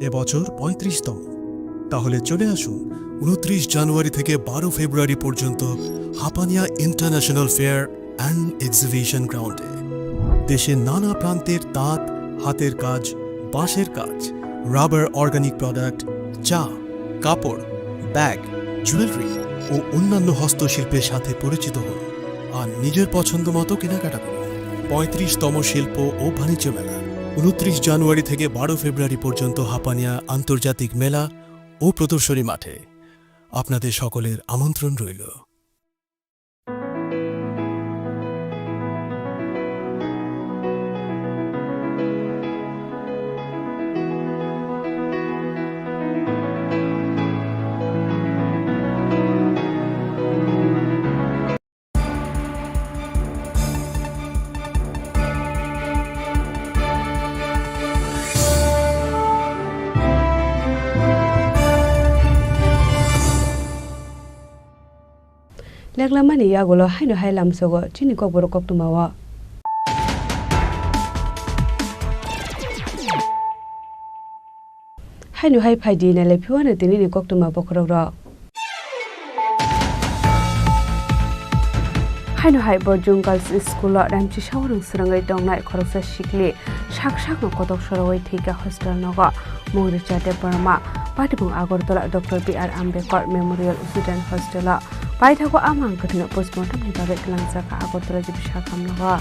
এবছর পঁয়ত্রিশতম। তাহলে চলে আসুন ঊনত্রিশ জানুয়ারি থেকে বারো ফেব্রুয়ারি পর্যন্ত Hapania international fair and exhibition গ্রাউন্ডে। দেশের নানা প্রান্তের তাঁত, হাতের কাজ, বাঁশের কাজ, রাবার অর্গানিক প্রোডাক্ট, চা, কাপড়, ব্যাগ, জুয়েলারি ও অন্যান্য হস্তশিল্পের সাথে পরিচিত হন আর নিজের পছন্দ মতো কেনাকাটা করুন। পঁয়ত্রিশতম শিল্প ও বাণিজ্য মেলা, ঊনত্রিশ জানুয়ারি থেকে বারো ফেব্রুয়ারি পর্যন্ত হাপানিয়া আন্তর্জাতিক মেলা ও প্রদর্শনী মাঠে। আপনাদের সকলের আমন্ত্রণ রইল। Lenglamani yagulo haino hai lamsogo chini kokborok koktwmao. Haino hai phaidi nailai phiwano tinini koktwma bokhorok rok. Haino hai Borjong Girls School o Ramchi Sawarung swrwngwi tongnai khoroksa sikli sak sakno kotok sorowi thwikha hostel nogo. Mung Richard Debbarma, patibung Agartala Doctor B R Ambedkar Memorial Student Hostel o. Paithago a mang kwthwino postmortem ni bagwi twlangjakha Agartala G B Sakham nogo.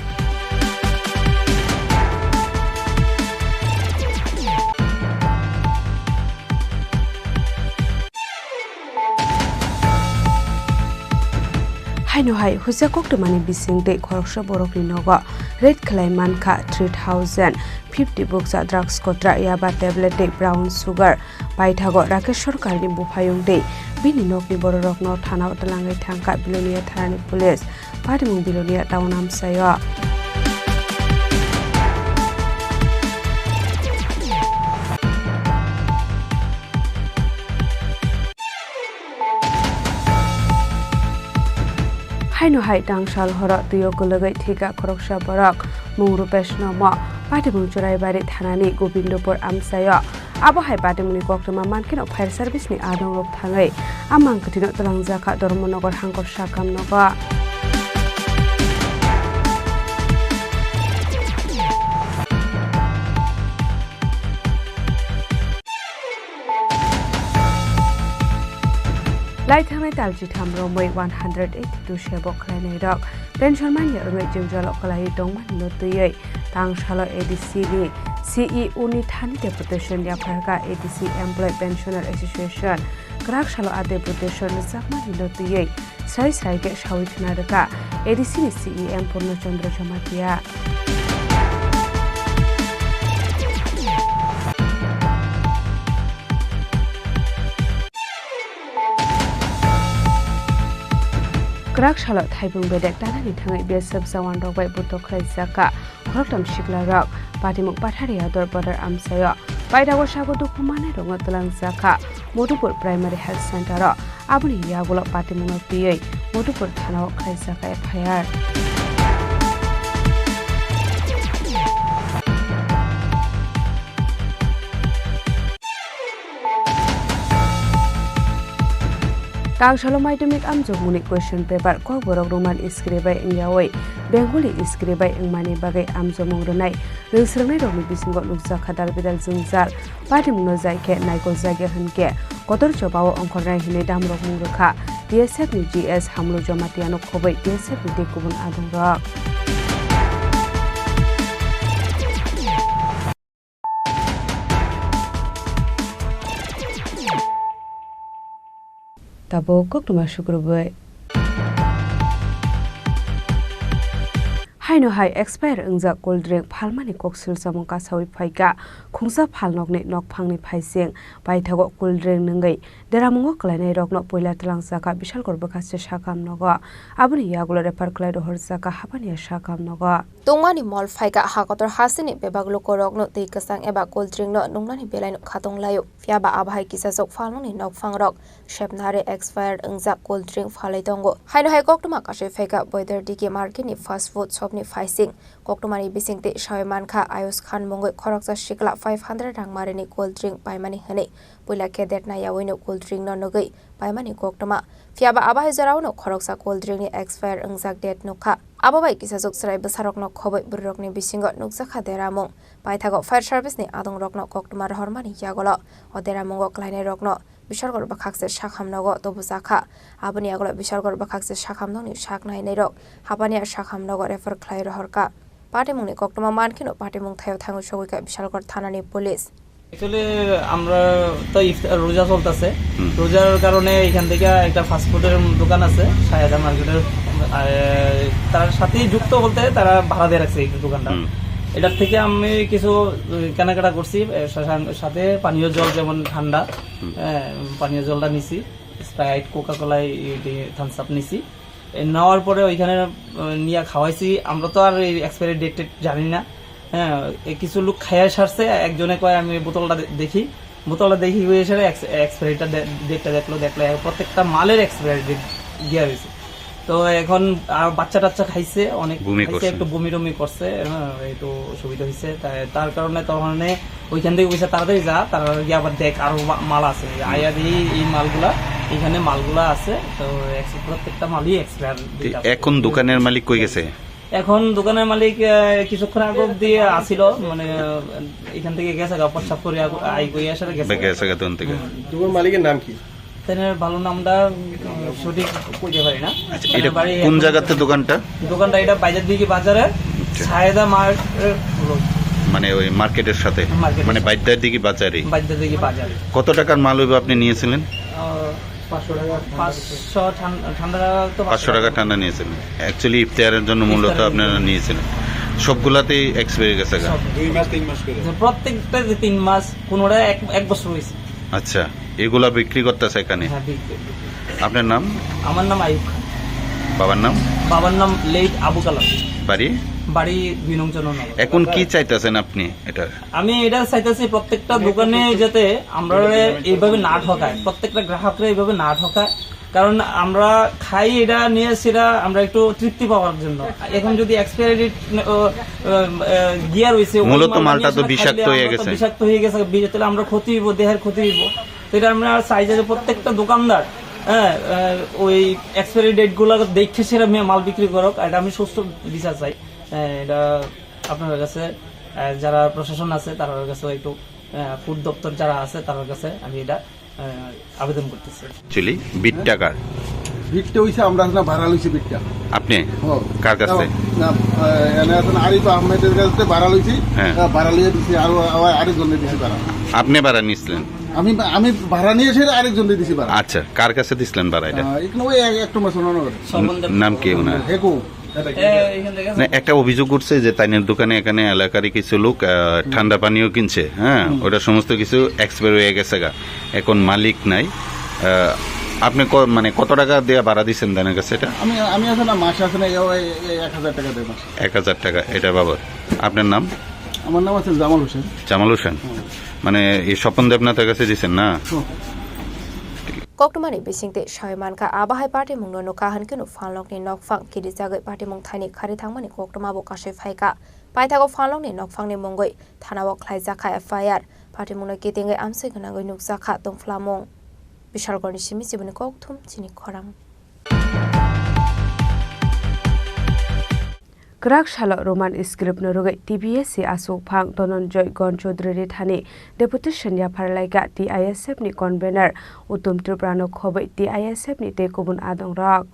Haino hai husa koktwmani bising tei khoroksa borokni nogo raid khlai mankha three thousand fifty bukcha drugs kotra, yaba tablet tei brown sugar. Paithago Rakesh Sarkarni buphayung tei bini nokni bororokno thanao twlangwi thangkha Bilonia thanani police. Patimung Bilonia town amchaio. Haino hai tangsal horo twi o kwlwgwi thwikha khoroksa borok, mung Rupesh Nomo, patimung Churaibari thanani Gobindopur amchaio. Abo hai patimungni koktwma mankheno fire service ni adongrok thangwi a mangkwthwino twlangjakha Dharmanagar hangkor sakam nogo. Lai thangnai tal chitham romwi one hundred eighty two sebok khlainairok pension manya wngwi jwngjalo kwlaiwi tongmani no twiwi tangsalo A D C ni C E O ni thani deputation yapharkha A D C Employee Pensioner Association. Kwrak salo a deputation rwjakmani no twiwi Srai srai khe sawi khna rwkha A D C ni C E M Purno Chandra Jamatia. Kwrak salo thaibung bedek tanani thangwi B S F jawan rok bai butok khlaijak kha. Khoroktham sikla rok patimung Patharia Dor Bodor amchaio paithago sago dukhu manai rokno twlangjak kha Madhupur Primary Health Center o. Aboni yagulo patimungno twiwi Madhupur thana o khlaijak kha F I R. Tangsalo madhyamik amjokmungni question paper Kokborok Roman script bai wngyawi Bengali script bai wngmani bagwi amjokmung rwnai rwngsrwngnairokni bisingo nukjakha dalbidal jwngjal. Patimungno jai khe naikoljagya hwnkhe kotor chobao ongkhornai hwnwi damrokmung rwkha T S F ni G S Hamlu Jamatiano khobwi T S F ni tei kubun adongrok. Tabuk koktwma sukrubwi. Haino hai expire wngjak cold drink phalmani koksil chamung kasawi phaikha khungsa phalnokni nokphangni phaising. Paithago cold drink nwngwi deramungo kwlainairokno puila twlangjakha Bishalgarh bwkhakse sakam nogo. Aboni yagulo refer khlai rohorjakha Hapania sakam nogo. Tungmani mol phaikha hakotor hasini bebak lukorokno twi kwchang eba cold drink no nungnani belaino khatung laio. Phiyaba abo hai kisachuk phalmani nokphangrok sepnari expired wngjak cold drink phalwi tongo. Haino hai koktwma kasui phaikha Boidardiki market ni fast food shop ni phaising. Koktwmani bisingtwi sawi mankha Ayush Khan mungwi khoroksa sikla five hundred rang marini cold drink paimani hwnwi puila khe detna yawino cold drink no nugwi paimani koktwma. Phiyaba abo hai jorao no khoroksa cold drink ni expire wngjak date nukha. Abo bai kisachuk chwrai bwsarokno khobwi bwrwirokni bisingo nukjakha deramung. Paithago fire service ni adongrokno koktwma rohormani yagulo o deramungo kwlainairokno Bishalgarh bwkhakse sakhamnogo tubujakha. Aboni yagulo Bishalgarh bwkhakse sakhamnokni sak nainairok Hapania sakhamnogo refer khlai rohorkha. Patimungni koktwma mankheno patimung thaio thangwi sogwikha Bishalgarh thanani police. Actually, আমরা তো ইফতার, রোজা চলতেছে। হুম। রোজার কারণে এখান থেকে একটা ফাস্ট ফুডের দোকান আছে, সাহেদা মার্কেটের। আহ, তার সাথেই যুক্ত বলতে তারা ভাড়া দিয়ে রাখছে এই দোকানটা। হুম। এটার থেকে আমি কিছু, আহ, কেনাকাটা করছি, আহ, সা-, সা-, সাথে পানীয় জল, যেমন ঠান্ডা, হুম। আহ, পানীয় জলটা নিছি, স্প্রাইট, কোকা কোলা, এই, এই থামস আপ নিছি। এ, নেওয়ার পরে ওইখানে, আহ, নিয়ে খাওয়াইছি। আমরা তো আর এই এক্সপায়ারি ডেট টেট জানি না। হ্যাঁ, এ, কিছু লোক খাইয়া সারছে, একজনে কয়, "আমি বোতলটা দে-, দেখি।" বোতলটা দেখি হয়ে এসে এক্স-, এক্সপায়ারিটা দে-, ডেটটা দেখলো, দেখলো, এ, প্রত্যেকটা মালের এক্সপায়ারি ডেট দেওয়া হয়েছে। তো এখন আর বাচ্চা টাচ্চা খাইছে, অনেক বমি খাইছে, করছে। একটু বমি টমি করছে, হ্যাঁ, একটু অসুবিধা হয়েছে। তাই, তার কারণে, তখন ওইখান থেকে বলছে, "তাড়াতাড়ি যা, তাড়াতাড়ি গিয়ে আবার দেখ, আরো মা-, মাল আছে।" হুম। আয়া দেখি এই মালগুলা, এখানে মালগুলা আছে, তো এক্স-, প্রত্যেকটা মালই এক্সপায়ার ডেট আছে। এখন দোকানের মালিক কই গেছে? এখন দোকানের মালিক, আহ, কিছুক্ষণ আগে অব্দি আসিল, মানে, আহ, এখান থেকে গেছে গা, প্রস্রাব করে আগ-, আই করে আসলে গেছে। গেছে গা দোকান থেকে। হুম। দোকান মালিকের নাম কি? তেনের ভালো নামটা, উম, সঠিক কইতে পারি না। আচ্ছা, তেনের এটা বাড়ি কোন এখন জায়গাতে দোকানটা? দোকানটা এটা বাইজারদিঘি বাজারে, আচ্ছা। সাহেদা মার্ট, এ, মানে ওই মার্কেটের সাথে? মার্কেটের মানে সাথে। বাইজারদিঘি বাজারে? বাইজারদিঘি বাজারে। কত টাকার মাল হইব আপনি নিয়েছিলেন? আহ, পাঁচশো টাকা ঠান্ডা। পাঁচশো ঠান-, ঠান্ডা তো পাঁচশো টাকা ঠান্ডা নিয়েছিলেন। Actually ইফতারের জন্য মূলত ইফতারের জন্য। আপনারা নিয়েছিলেন। সবগুলাতেই এক্সপায়ার গেছে গা? সব। দুই মাস, তিন মাস করে। যে প্রত্যেকটা যে তিন মাস, কোনোটা এক, এক বছর হয়েছে। আচ্ছা, এগুলা বিক্রি করতেছে এখানে? হ্যাঁ, বিক্রি, বিক্রি। আপনার নাম? আমার নাম আইয়ুব খান। বাবার নাম? বাবার নাম লেট আবু কালাম। বাড়ি? বাড়ি দুই নং চন্দননগর। এখন কি চাইতেছেন আপনি এটা? আমি এটা চাইতেছি প্রত্যেকটা দোকানে যাতে আমরা এইভাবে না ঠকায়, প্রত্যেকটা গ্রাহকরা এইভাবে না ঠকায়। কারণ আমরা খাই এটা নিয়ে সেটা আমরা একটু তৃপ্তি পাওয়ার জন্য। এখন যদি এক্সপায়ারি ডেট গিয়া রয়েছে, ওই মূলত মালটা মালটা নিয়ে তো আসলে খাইলে বিষাক্ত হয়ে আমরা তো গেছে। বিষাক্ত হয়ে গেছে, বি- তাহলে আমরা ক্ষতি হইব, দেহের ক্ষতি হইব। তো এটা আমরা চাই যে প্রত্যেকটা দোকানদার, হ্যাঁ, আহ, ওই এক্সপায়ারি ডেট গুলো দেখে সেটা মে- মাল বিক্রি করুক, এটা আমি সুস্থ বিচার চাই। আহ, এটা আপনার কাছে, আহ, যারা প্রশাসন আছে তার কাছে একটু, আহ, ফুড দপ্তর যারা আছে তার কাছে আমি এটা, আহ, আবেদন করতেছি। অ্যাকচুয়ালি বিটটা কার? বিটটা হইছে আমরা না ভাড়া লইছি বিটটা। আপনি? হ্যাঁ। কার কাছে? না, আহ, এনে আছেন আরিফ আহমেদের কাছে ভাড়া লইছি। হ্যাঁ। আহ, ভাড়া লইয়া দিছি, আরো আবার আরেকজনে দিছি ভাড়া। আপনি ভাড়া নিছিলেন? আমি, আমি ভাড়া নিয়ে এসে আরেকজনকে দিছি ভাড়া। আচ্ছা, কার কাছে দিছিলেন ভাড়া এটা? আহ, এখানে ওই এক, এক নম্বর সোনানগর। স্বপন দেব। নাম কি ওনার? হেকু। না, একটা অভিযোগ উঠছে যে তাইনের দোকানে এখানে এলাকারই কিছু লোক, আহ, হুম। ঠান্ডা পানীয় কিনছে, হ্যাঁ, হুম। ওটা সমস্ত কিছু এক্সপায়ার হয়ে গেছে গা, এখন মালিক নাই। আহ, আপনি ক-, মানে কত টাকা দিয়ে ভাড়া দিচ্ছেন তাইনের কাছে এটা? আমি, আমি আছে না, মাসে আছে না, এই, এই, এই এক হাজার টাকা দেয় মাসে। এক হাজার টাকা এটা বাবদ। আপনার নাম? আমার নাম আছে জামাল হোসেন। জামাল হোসেন? হুম। মানে এই স্বপন দেবনাথের কাছে দিচ্ছেন না? হুম। Koktwmani bisingtwi sawi mankha, abo hai patimungno nukha hwnkhe no phalnokni nokphang kirijagwi patimung thaini kharwi thangmani koktwma bo kasui phaikha. Paithago phalnokni nokphangni mungwi thanao khlaijakha F I R. Patimungno kitingwi amchwi gwnangwi nukjakha tongphlamung. Bishalgorni simi chiboni kokthum chini khorang. Kwrak salo Roman script no rwgwi T B S C achukphang Dhananjay Gon Chaudhary ni thani deputation yaphar laikha T I S F ni convener Uttom Tripura no khobwi T I S F ni tei kubun adongrok.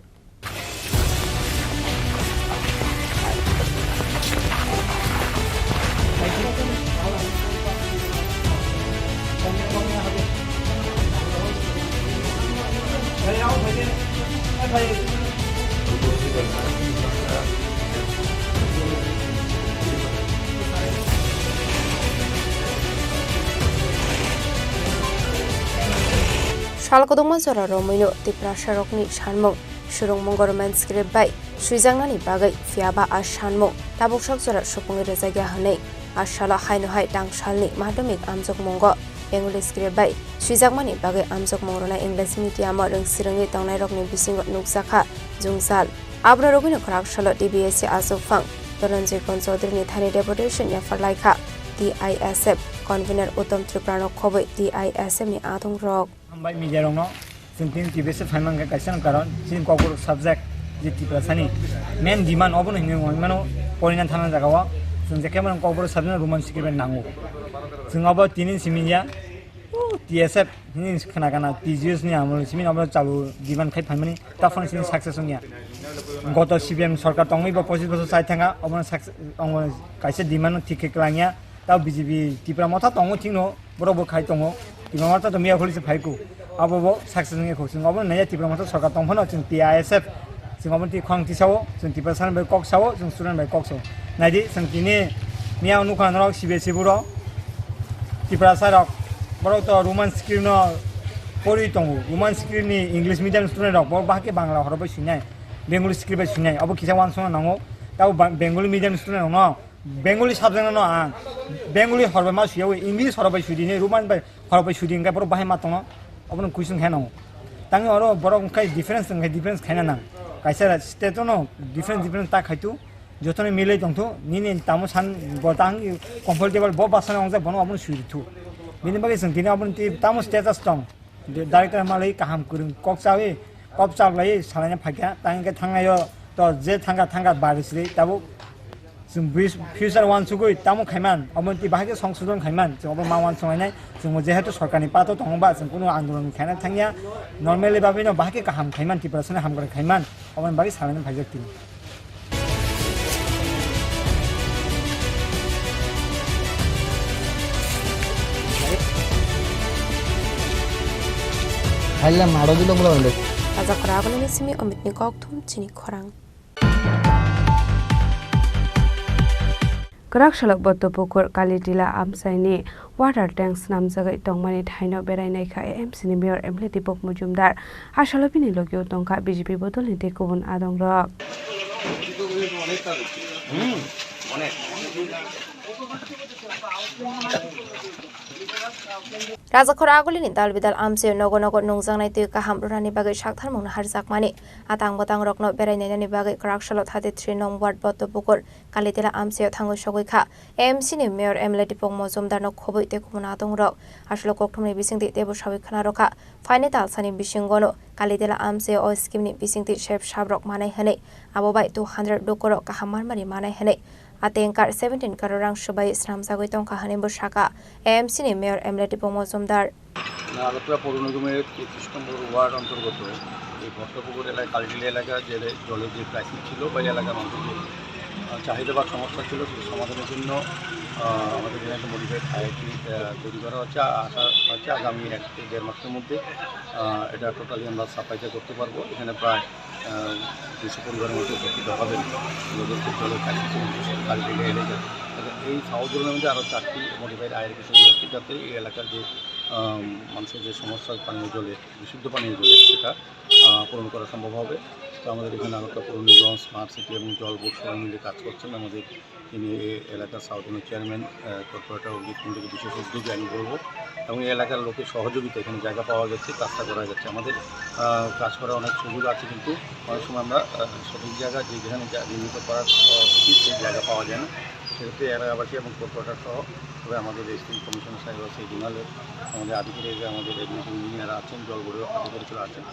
Sal kwdwkma jora romwino Tiprasarokni sanmung. Swrwngmungo Roman script bai swijaknani bagwi, phiyaba a sanmung tabuksak jora supungwi rwjakya hwnwi a salo haino hai tangsalni madhyamik amjokmungo Bengali script bai swijakmani bagwi amjokmung rwnai English medium-o rwngsi rwngwi tongnairokni bisingo nukjakha jwngjal. Abono rwgwino kwrak salo T B S C achukphang Dhananjay Gon Chaudhary ni thani deputation yaphar laikha T I S F convener Uttom Tripura no khobwi T I S F ni adongrok. Hambai media rokno, chwng tini T B S phaimang khe kaisa karon, chini Kokborok subject je Tiprasani main demand obono hinwi wng mano, porina thana jagao chwng je khe mano Kokborok subject no Roman script bai nango. Chwng obo tini simi ya, o, T S F hini khna kana, T G S ni amol simi obo chalu demand khai phaimani, taphano sini success wngya. Goto C P M sorkar tongwi bo pochis bochor chai thanga, obono success, omo kaisa demand no thik khe kwlangya, tao B J P Tipra motha tongo thikno, borok bo khai tongo. Tipra motha to miya kholi se phai ku. Abo bo success wngya khu. Chwng obo naiya Tipra motha sorkar tong phano chwng T I S F. Chwng obo twi khwang tisao, chwng Tiprasani bai kok sao, chwng student bai kok sao. Naidi chwng tini miya nukha norok C B S E borok. Tiprasa rok borok to Roman script no pori tongo. Roman script ni English medium student rok borok bahai khe Bangla horo bai swinai, Bengali script bai swinai. Abo kisa wansukna nango. Tabo ba-, Bengali medium student rok no Bengali subject no ang Bengali horbai ma suyawi, English horbai sudi ni, Roman bai horbai sudi, hingke borok bahai ma tongo, obono question khe nango. Tangwi oro borok hingke difference, hingke difference khaina nang. Kaisa state no difference, difference ta khaitu, jotono milai tongthu, nini tamo san bo tang comfortable bo basa nang jak bono obono sudi thu. Bini bagwi chwng tini obono tamo status tong. Director malai kaham kwrwng kok chawi, kok chaklai salaina phaikha, tang hingke thangnaio to je thangkha thangkha bari sri tabuk chwng bris-, future wansugwi tamo khaiman, omo twi bahai khe songsodon khaiman, chwng obo ma wansonglainai, chwngbo jehetu sorkarni pato tongo ba chwng kunu andolon khaina thangya, normally bagwino bahai khe kaham khaiman, Tiprasani hamkrai khaiman, oboni bagwi salaina phaijak tini. Haila maro dilo mula wale. Ajak kwrak ni simi Omitni kokthum chini khorang. Kwrak salo Boddhapukur Kalitila amchaini water tank swnamjagwi tongmani thaino berai naikha A M C ni mayor M L A Deepak Majumdar. A salo bini logio tongkha B J P bodolni tei kubun adongrok. Rajakhor Agulini dal bidal amchaio nogo nogo nungjaknai twi kaham rwnani bagwi saktharmungno harjakmani, atang bwtang rokno berai nainani bagwi kwraksalo thirty three nong ward Boddopukur Kalitela amchaio thangwi sogwi kha. A M C ni Mayor M L A Dipok Mojumdarno khobwi tei kubun adongrok aswk kokthumni bisingtwi teibo sawi khna rwkha. Phainai talsani bisingono Kalitela amchaio o scheme ni bisingtwi sep sabrok manai hwnwi, abo bai two hundred lukurok kaham marmari manai hwnwi, a tanker seventeen crore rang swbai swnamjagwi tongkha hwnwi bo sakha. A M C ni Mayor M L A Dipok Mojumdar. Agartala পৌর নিগমের তেত্রিশ নম্বর ওয়ার্ড অন্তর্গত এই ভট্টপুকুর এলাকা, কালিটিলা এলাকা যে জলের যে ক্রাইসিস ছিল বা এই এলাকার মানুষের যে, আহ, চাহিদা বা সমস্যা ছিল, সেই সমাধানের জন্য, আহ, আমাদের এখানে একটা মডিফাইড আইআইটি, আহ, তৈরি করা হচ্ছে। আ-, আশা হচ্ছে আগামী এক থেকে দেড় মাসের মধ্যে, আহ, এটা টোটালি আমরা সাপ্লাইটা করতে পারবো। এখানে প্রায়, আহ, দুশো পরিবারের মতো উপকৃত হবেন। জলের খুব জলের ক্রাইসিস এবং বিশেষ করে কালিটিলা এলাকা। এই সাউথ জোনের মধ্যে আরও চারটি মডিফাইড আইআইটি তৈরি হচ্ছে, যাতে এই এলাকার যে, আহ, মানুষের যে সমস্যা পানীয় জলের, বিশুদ্ধ পানীয় জলের, সেটা, আহ, পূরণ করা সম্ভব হবে। তো আমাদের এখানে আগরতলা পৌর নিগম, স্মার্ট সিটি এবং জল বোর্ড সবাই মিলে কাজ করছেন। আমাদের যিনি এই এলাকার সাউথ জোনের চেয়ারম্যান, আহ, কর্পোরেটর অভিজিৎ কুণ্ডুকে বিশেষ উদ্যোগে আমি বলবো এবং এই এলাকার লোকের সহযোগিতা, এখানে জায়গা পাওয়া গেছে, কাজটা করা যাচ্ছে। আমাদের, আহ, কাজ করার অনেক সুযোগ আছে, কিন্তু অনেক সময় আমরা, আহ, সঠিক জায়গা যে যেখানে যা নির্মিত করার, আহ, উচিত সেই জায়গা পাওয়া যায় না। সেক্ষেত্রে এলাকাবাসী এবং কর্পোরেটর সহ তবে আমাদের রেজিস্ট্রিং কমিশনার সাহেব আছে, জোনালের আমাদের আধিকারিক, আমাদের এডমিনিস্ট্রেশন ইঞ্জিনিয়ার আছেন, জল বোর্ডের আধিকারিকরা আছেন।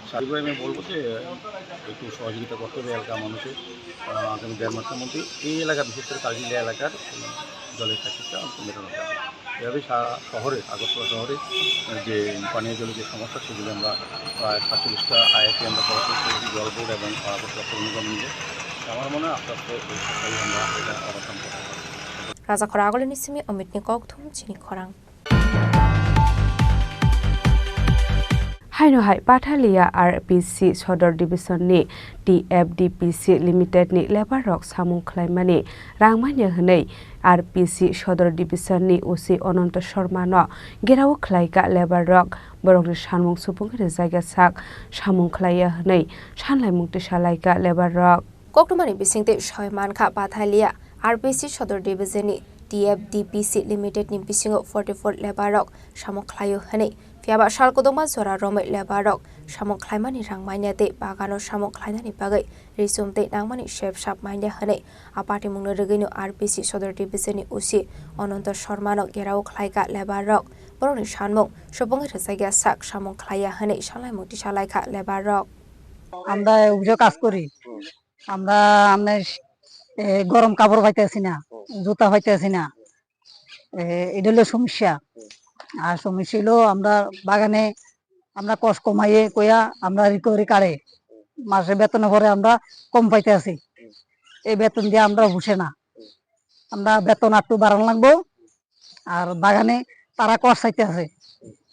সার্বিকভাবে আমি বলবো যে, আহ, একটু সহযোগিতা করতে হবে এলাকার মানুষের। আহ, আগামী দেড় মাসের মধ্যে এই এলাকা, বিশেষ করে কালিটিলা এলাকার, উম, জলের ক্রাইসিসটা মেটানো যাবে। এভাবে সারা শহরে, আগরতলা শহরে, আহ, যে পানীয় জলের যে সমস্যা, সেগুলো আমরা প্রায় সাতচল্লিশটা আইআইটি আমরা করা শেষ করেছি, জল বোর্ড এবং আগরতলা পৌর নিগম মিলে। আমার মনে হয় আস্তে আস্তে এই সপ্তাহে আমরা এটা অবসান করতে পারবো। Rajakhor Agulini simi Omitni kokthum chini khorang. Haino hai Pathalia R P C Sodor Division ni T F D P C Limited ni labour rok samung khlaimani rang manya hwnwi R P C Sodor Division ni O C Ananto Sharma no gerao khlaika labour rok. Borokni samung supungwi rwjakya sak samung khlaiya hwnwi sanlaimung tisalaika labour rok. Koktwmani bisingtwi soi mankha Pathalia R P C Sodor Division ni T F D P C Limited ni bisingo forty four labour rok samung khlaio hwnwi, phiyaba sal kwdwkma jora romwi labour rok samung khlaimani rang manya tei bagano samung khlainani bagwi risum tei nangmani sep sap manya hwnwi a patimungno rwgwino R P C Sodor Division ni O C Ananto Sharma no gerao khlaika labour rok. Borokni sanmung supungwi rwjakya sak samung khlaiya hwnwi sanlaimung tisalaikha labour rok. আমরা অফিসে কাজ করি, আমরা আমরা, এ, গরম কাপড় পাইতেছি না, জুতা পাইতেছি না, এ, এটা হলো সমস্যা। আর সমস্যা হলো আমরা বাগানে আমরা কষ্ট কমাইয়ে কইয়া আমরা রিকভারি কার্ডে মাসে বেতনের পরে আমরা কম পাইতে আছি। এই বেতন দিয়ে আমরা বসে না, আমরা বেতন একটু বাড়ানো লাগবো। আর বাগানে তারা কষ চাইতে আছে,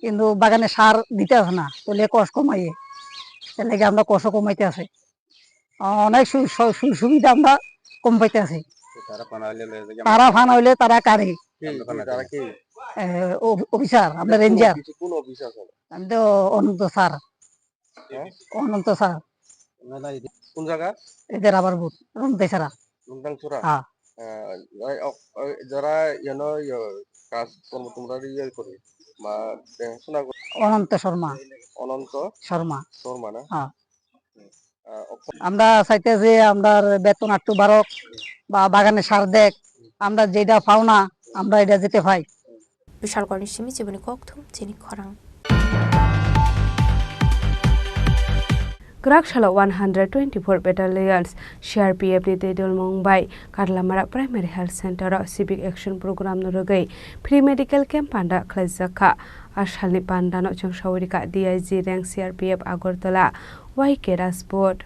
কিন্তু বাগানে সার দিতে আছে না, তাহলে কষ কমাইয়ে, তাহলে কি আমরা কষও কমাইতে আছে। অনেক সু-, সু-, সু-, সুবিধা আমরা কম পাইতে আছি। তারা ফানা হইলে লয়ে যায়। তারা ফানা হইলে তারা কারে। কি, তারা কি? এ, অফ-, অফিসার, আমরা কোন রেঞ্জার। অফিসে, কোন অফিসে আছে? আমি তো অনন্ত স্যার। হ্যাঁ? অনন্ত স্যার। না, না, এদের কোন জায়গা? এদের আবার বুথ, রংতাইছড়া। রংতাইছড়া? হ্যাঁ। আহ, ওই, ও, ওই যারা, ইয়ে, নয়, ইয়ে, কাজ কর্ম তোমরা ইয়ে করে, বা দেখাশোনা করে। অনন্ত শর্মা। অনন্ত? শর্মা। শর্মা না? হ্যাঁ। আহ, অক্ষ- আমরা চাইতে যে আমরার বেতন একটু বাড়ক বা বাগানে সার দেখ, আমরা যেটা পাও না, আমরা এটা যেতে পাই। Bishalkorni simi chiboni kokthum chini khorang. Kwrak salo one hundred twenty-four Battalions C R P F ni twi dulmung bai Katlamara Primary Health Center o Civic Action Program no rwgwi free medical camp panda khlaijak kha. A salni panda no chwng sawi rwkha D I G rank C R P F Agartala Y K Rajput.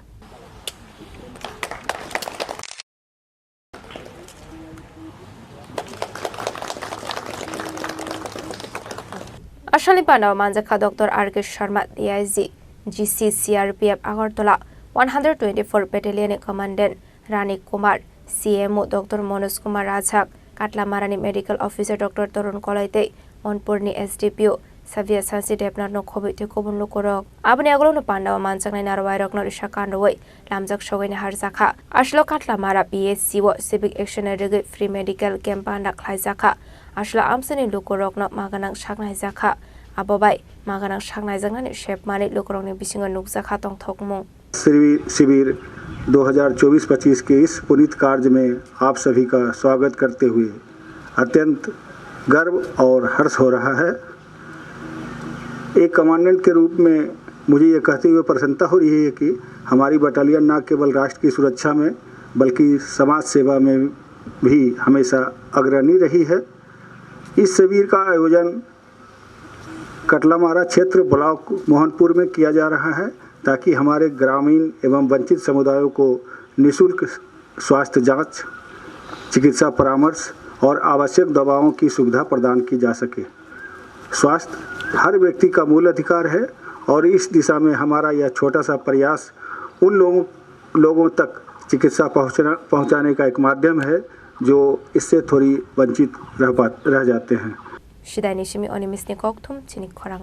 Asalni panda o manjakha Doctor R K Sharma, D I G, G C C R P F Agartala one hundred twenty-four Battalion ni Commandant Rani Kumar, C M O Doctor Manoj Kumar Rajak, Katlamarani Medical Officer Doctor Torun Koloi tei Onpurni S D P O Savia Sansi Debnath no khobwi tei kubun lukurok. Aboni agulokno pandao manjaknai narwai rokno risa kanrwi lamjak sogwi naharjakha. Aswlo Katlamara P S C o civic action rwgwi free medical camp panda khlaijakha. Aswlo amchaini lukurokno maganang saknaijakha. Abo bai maganang saknaijaknani sepmani lukurokni bisingo nukjakha tongthokmung. शिविर, शिविर दो हज़ार चौबीस पच्चीस के इस पुनीत कार्य में आप सभी का स्वागत करते हुए अत्यंत गर्व और हर्ष हो रहा है। एक कमांडेंट के रूप में मुझे ये कहते हुए प्रसन्नता हो रही है कि हमारी बटालियन न केवल राष्ट्र की सुरक्षा में, बल्कि समाज सेवा में भी हमेशा अग्रणी रही है। इस शिविर का आयोजन कटलामारा क्षेत्र ब्लॉक मोहनपुर में किया जा रहा है, ताकि हमारे ग्रामीण एवं वंचित समुदायों को निशुल्क स्वास्थ्य जांच, चिकित्सा परामर्श और आवश्यक दवाओं की सुविधा प्रदान की जा सके। स्वास्थ्य हर व्यक्ति का मूल अधिकार है और इस दिशा में हमारा यह छोटा सा प्रयास उन लोगों, लोगों तक चिकित्सा पहुंचना, पहुंचाने का एक माध्यम है, जो इससे थोड़ी वंचित रह पा-, रह जाते हैं। Sidaini simi oni misni kokthum chini khorang.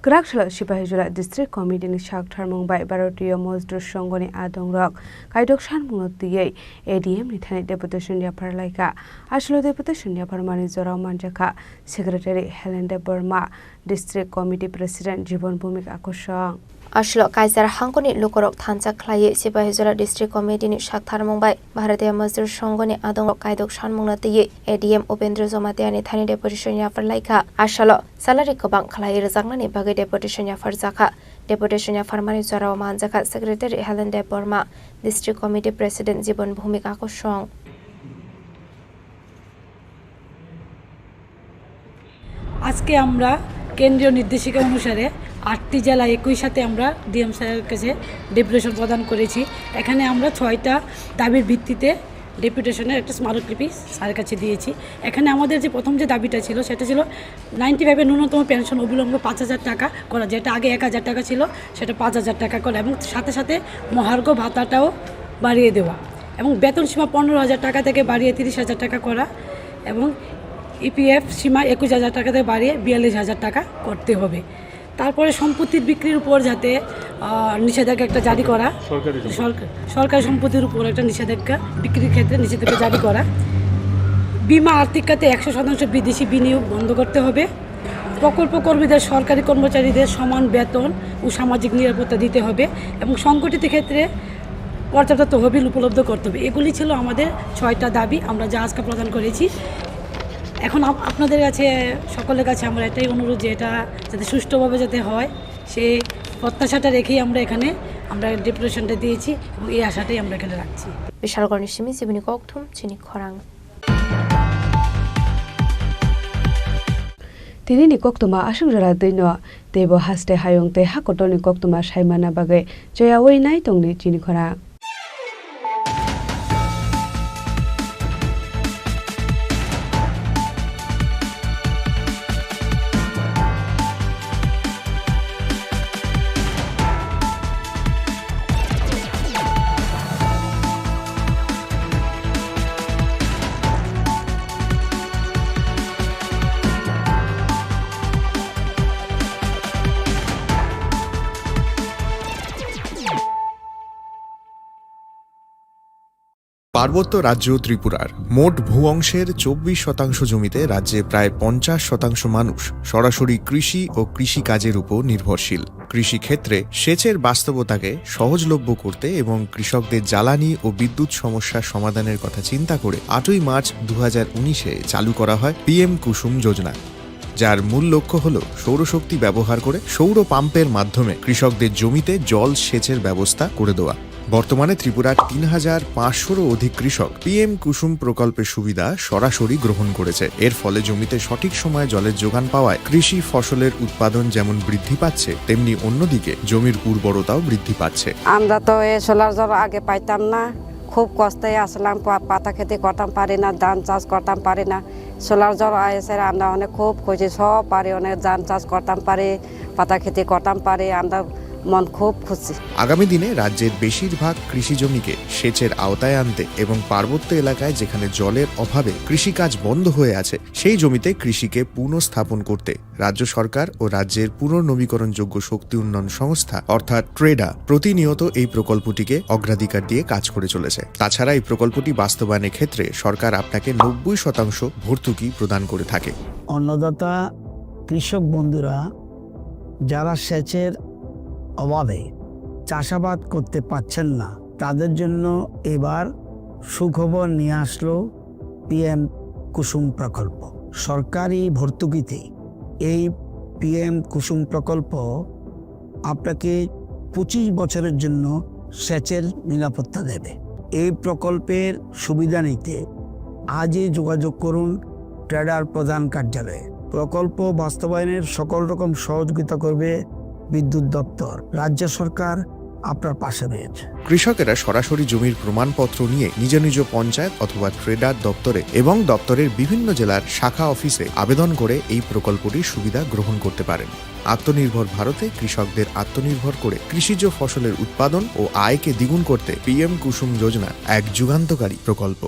Kwrak salo Sipahijala District Committee ni sak tharmung bai Bharatiya Mazdur Sangh ni adongrok kaidok sanmungno twiwi A D M ni thani deputation yaphar laikha. Aswlo deputation yapharmani jorao manjakha Secretary Helen Debbarma, District Committee President Jibon Bhumik Akosong. Aswlo Kaisar hangkoni lukurok thansa khlaiwi Sipahijala District Committee ni sak tharmung bai Bharatiya Mazdur Sangh ni adongrok kaidok sanmungno twiwi A D M Upendra Jamatia ni thani deputation yaphar laikha. Aswlo salary kwbang khlaiwi rwjaknani bagwi deputation yapharjakha. Deputation yapharmani jorao manjakha Secretary Helen Debbarma, District Committee President Jibon Bhumik Akosong. আজকে আমরা কেন্দ্রীয় নির্দেশিকা অনুসারে আটটি জেলা একই সাথে আমরা ডিএম স্যারের কাছে ডেপুটেশন প্রদান করেছি। এখানে আমরা ছয়টা দাবির ভিত্তিতে ডেপুটেশনের একটা স্মারকলিপি স্যারের কাছে দিয়েছি। এখানে আমাদের যে প্রথম যে দাবিটা ছিল, সেটা ছিল নাইনটি ফাইভের ন্যূনতম পেনশন অবিলম্বে পাঁচ হাজার টাকা করা, যেটা আগে এক হাজার টাকা ছিল, সেটা পাঁচ হাজার টাকা করা, এবং সাথে সাথে মহার্ঘ ভাতাটাও বাড়িয়ে দেওয়া, এবং বেতন সীমা পনেরো হাজার টাকা থেকে বাড়িয়ে তিরিশ হাজার টাকা করা, এবং ইপিএফ সীমা একুশ হাজার টাকা থেকে বাড়িয়ে বিয়াল্লিশ হাজার টাকা করতে হবে। তারপরে সম্পত্তির বিক্রির উপর যাতে, আহ, নিষেধাজ্ঞা একটা জারি করা, সরকারি সম্পত্তি। সরকার, সরকারি সম্পত্তির উপর একটা নিষেধাজ্ঞা, বিক্রির ক্ষেত্রে নিষেধাজ্ঞা জারি করা, বীমা আর্থিক খাতে একশো শতাংশ বিদেশি বিনিয়োগ বন্ধ করতে হবে, প্রকল্প কর্মীদের সরকারি কর্মচারীদের সমান বেতন ও সামাজিক নিরাপত্তা দিতে হবে এবং সংগঠিত ক্ষেত্রে পর্যাপ্ত তহবিল উপলব্ধ করতে হবে। এগুলি ছিল আমাদের ছয়টা দাবি, আমরা যা আজকে প্রদান করেছি। এখন আপ-, আপনাদের কাছে, সকলের কাছে আমার এটাই অনুরোধ যে এটা যাতে সুষ্ঠুভাবে যাতে হয়, সেই প্রত্যাশাটা রেখেই আমরা এখানে, আমরা ডেপুটেশনটা দিয়েছি এবং এই আশাটাই আমরা এখানে রাখছি। Bishalgarhni simi chibini kokthum chini khorang. Tini ni koktwma aswk jora twi no teibo haste hayung tei ha kotor ni koktwma sai manna bagwi choyaui nai tongdi chini khorang. পার্বত্য রাজ্য ত্রিপুরার মোট ভূ অংশের চব্বিশ শতাংশ জমিতে রাজ্যে প্রায় পঞ্চাশ শতাংশ মানুষ সরাসরি কৃষি ও কৃষিকাজের উপর নির্ভরশীল। কৃষিক্ষেত্রে সেচের বাস্তবতাকে সহজলভ্য করতে এবং কৃষকদের জ্বালানি ও বিদ্যুৎ সমস্যার সমাধানের কথা চিন্তা করে আটই মার্চ দু হাজার উনিশে চালু করা হয় পিএম কুসুম যোজনা, যার মূল লক্ষ্য হল সৌরশক্তি ব্যবহার করে সৌর পাম্পের মাধ্যমে কৃষকদের জমিতে জল সেচের ব্যবস্থা করে দেওয়া। বর্তমানে ত্রিপুরার তিন হাজার পাঁচশোরও অধিক কৃষক পিএম কুসুম প্রকল্পের সুবিধা সরাসরি গ্রহণ করেছে। এর ফলে জমিতে সঠিক সময়ে জলের যোগান পাওয়ায় কৃষি ফসলের উৎপাদন যেমন বৃদ্ধি পাচ্ছে, তেমনি অন্যদিকে জমির উর্বরতাও বৃদ্ধি পাচ্ছে। আমরা তো এ সোলার জল আগে পাইতাম না, খুব কষ্টে আসলাম, পা-, পাতা খেতি করতাম পারি না, ধান চাষ করতাম পারি না। সোলার জল এসে আমরা অনেক খুব খুশি, সব পারি, অনেক ধান চাষ করতাম পারি, পাতা খেতি করতাম পারি। আমরা মন খুব খুশি। আগামী দিনে রাজ্যের বেশিরভাগ কৃষি জমিকে সেচের আওতায় আনতে এবং পার্বত্য এলাকায় যেখানে জলের অভাবে কৃষিকাজ বন্ধ হয়ে আছে, সেই জমিতে কৃষিকে পুনঃস্থাপন করতে রাজ্য সরকার ও রাজ্যের পুনর্নবীকরণযোগ্য শক্তি উন্নয়ন সংস্থা অর্থাৎ ট্রেডা প্রতিনিয়ত এই প্রকল্পটিকে অগ্রাধিকার দিয়ে কাজ করে চলেছে। তাছাড়া এই প্রকল্পটি বাস্তবায়নের ক্ষেত্রে সরকার আপনাকে নব্বই শতাংশ ভর্তুকি প্রদান করে থাকে। অন্নদাতা কৃষক বন্ধুরা যারা সেচের অভাবে চাষাবাদ করতে পারছেন না, তাদের জন্য এবার সুখবর নিয়ে আসলো পিএম কুসুম প্রকল্প। সরকারি ভর্তুকিতে এই পিএম কুসুম প্রকল্প আপনাকে পঁচিশ বছরের জন্য সেচের নিরাপত্তা দেবে। এই প্রকল্পের সুবিধা নিতে আজই যোগাযোগ করুন ট্রেডার প্রধান কার্যালয়ে। প্রকল্প বাস্তবায়নের সকল রকম সহযোগিতা করবে বিদ্যুৎ দপ্তর। রাজ্য সরকার আপনার পাশে রয়েছে। কৃষকেরা সরাসরি জমির প্রমাণপত্র নিয়ে নিজ নিজ পঞ্চায়েত অথবা ট্রেডার দপ্তরে এবং দপ্তরের বিভিন্ন জেলার শাখা অফিসে আবেদন করে এই প্রকল্পটির সুবিধা গ্রহণ করতে পারেন। আত্মনির্ভর ভারতে কৃষকদের আত্মনির্ভর করে কৃষিজ ফসলের উৎপাদন ও আয়কে দ্বিগুণ করতে পিএম কুসুম যোজনা এক যুগান্তকারী প্রকল্প।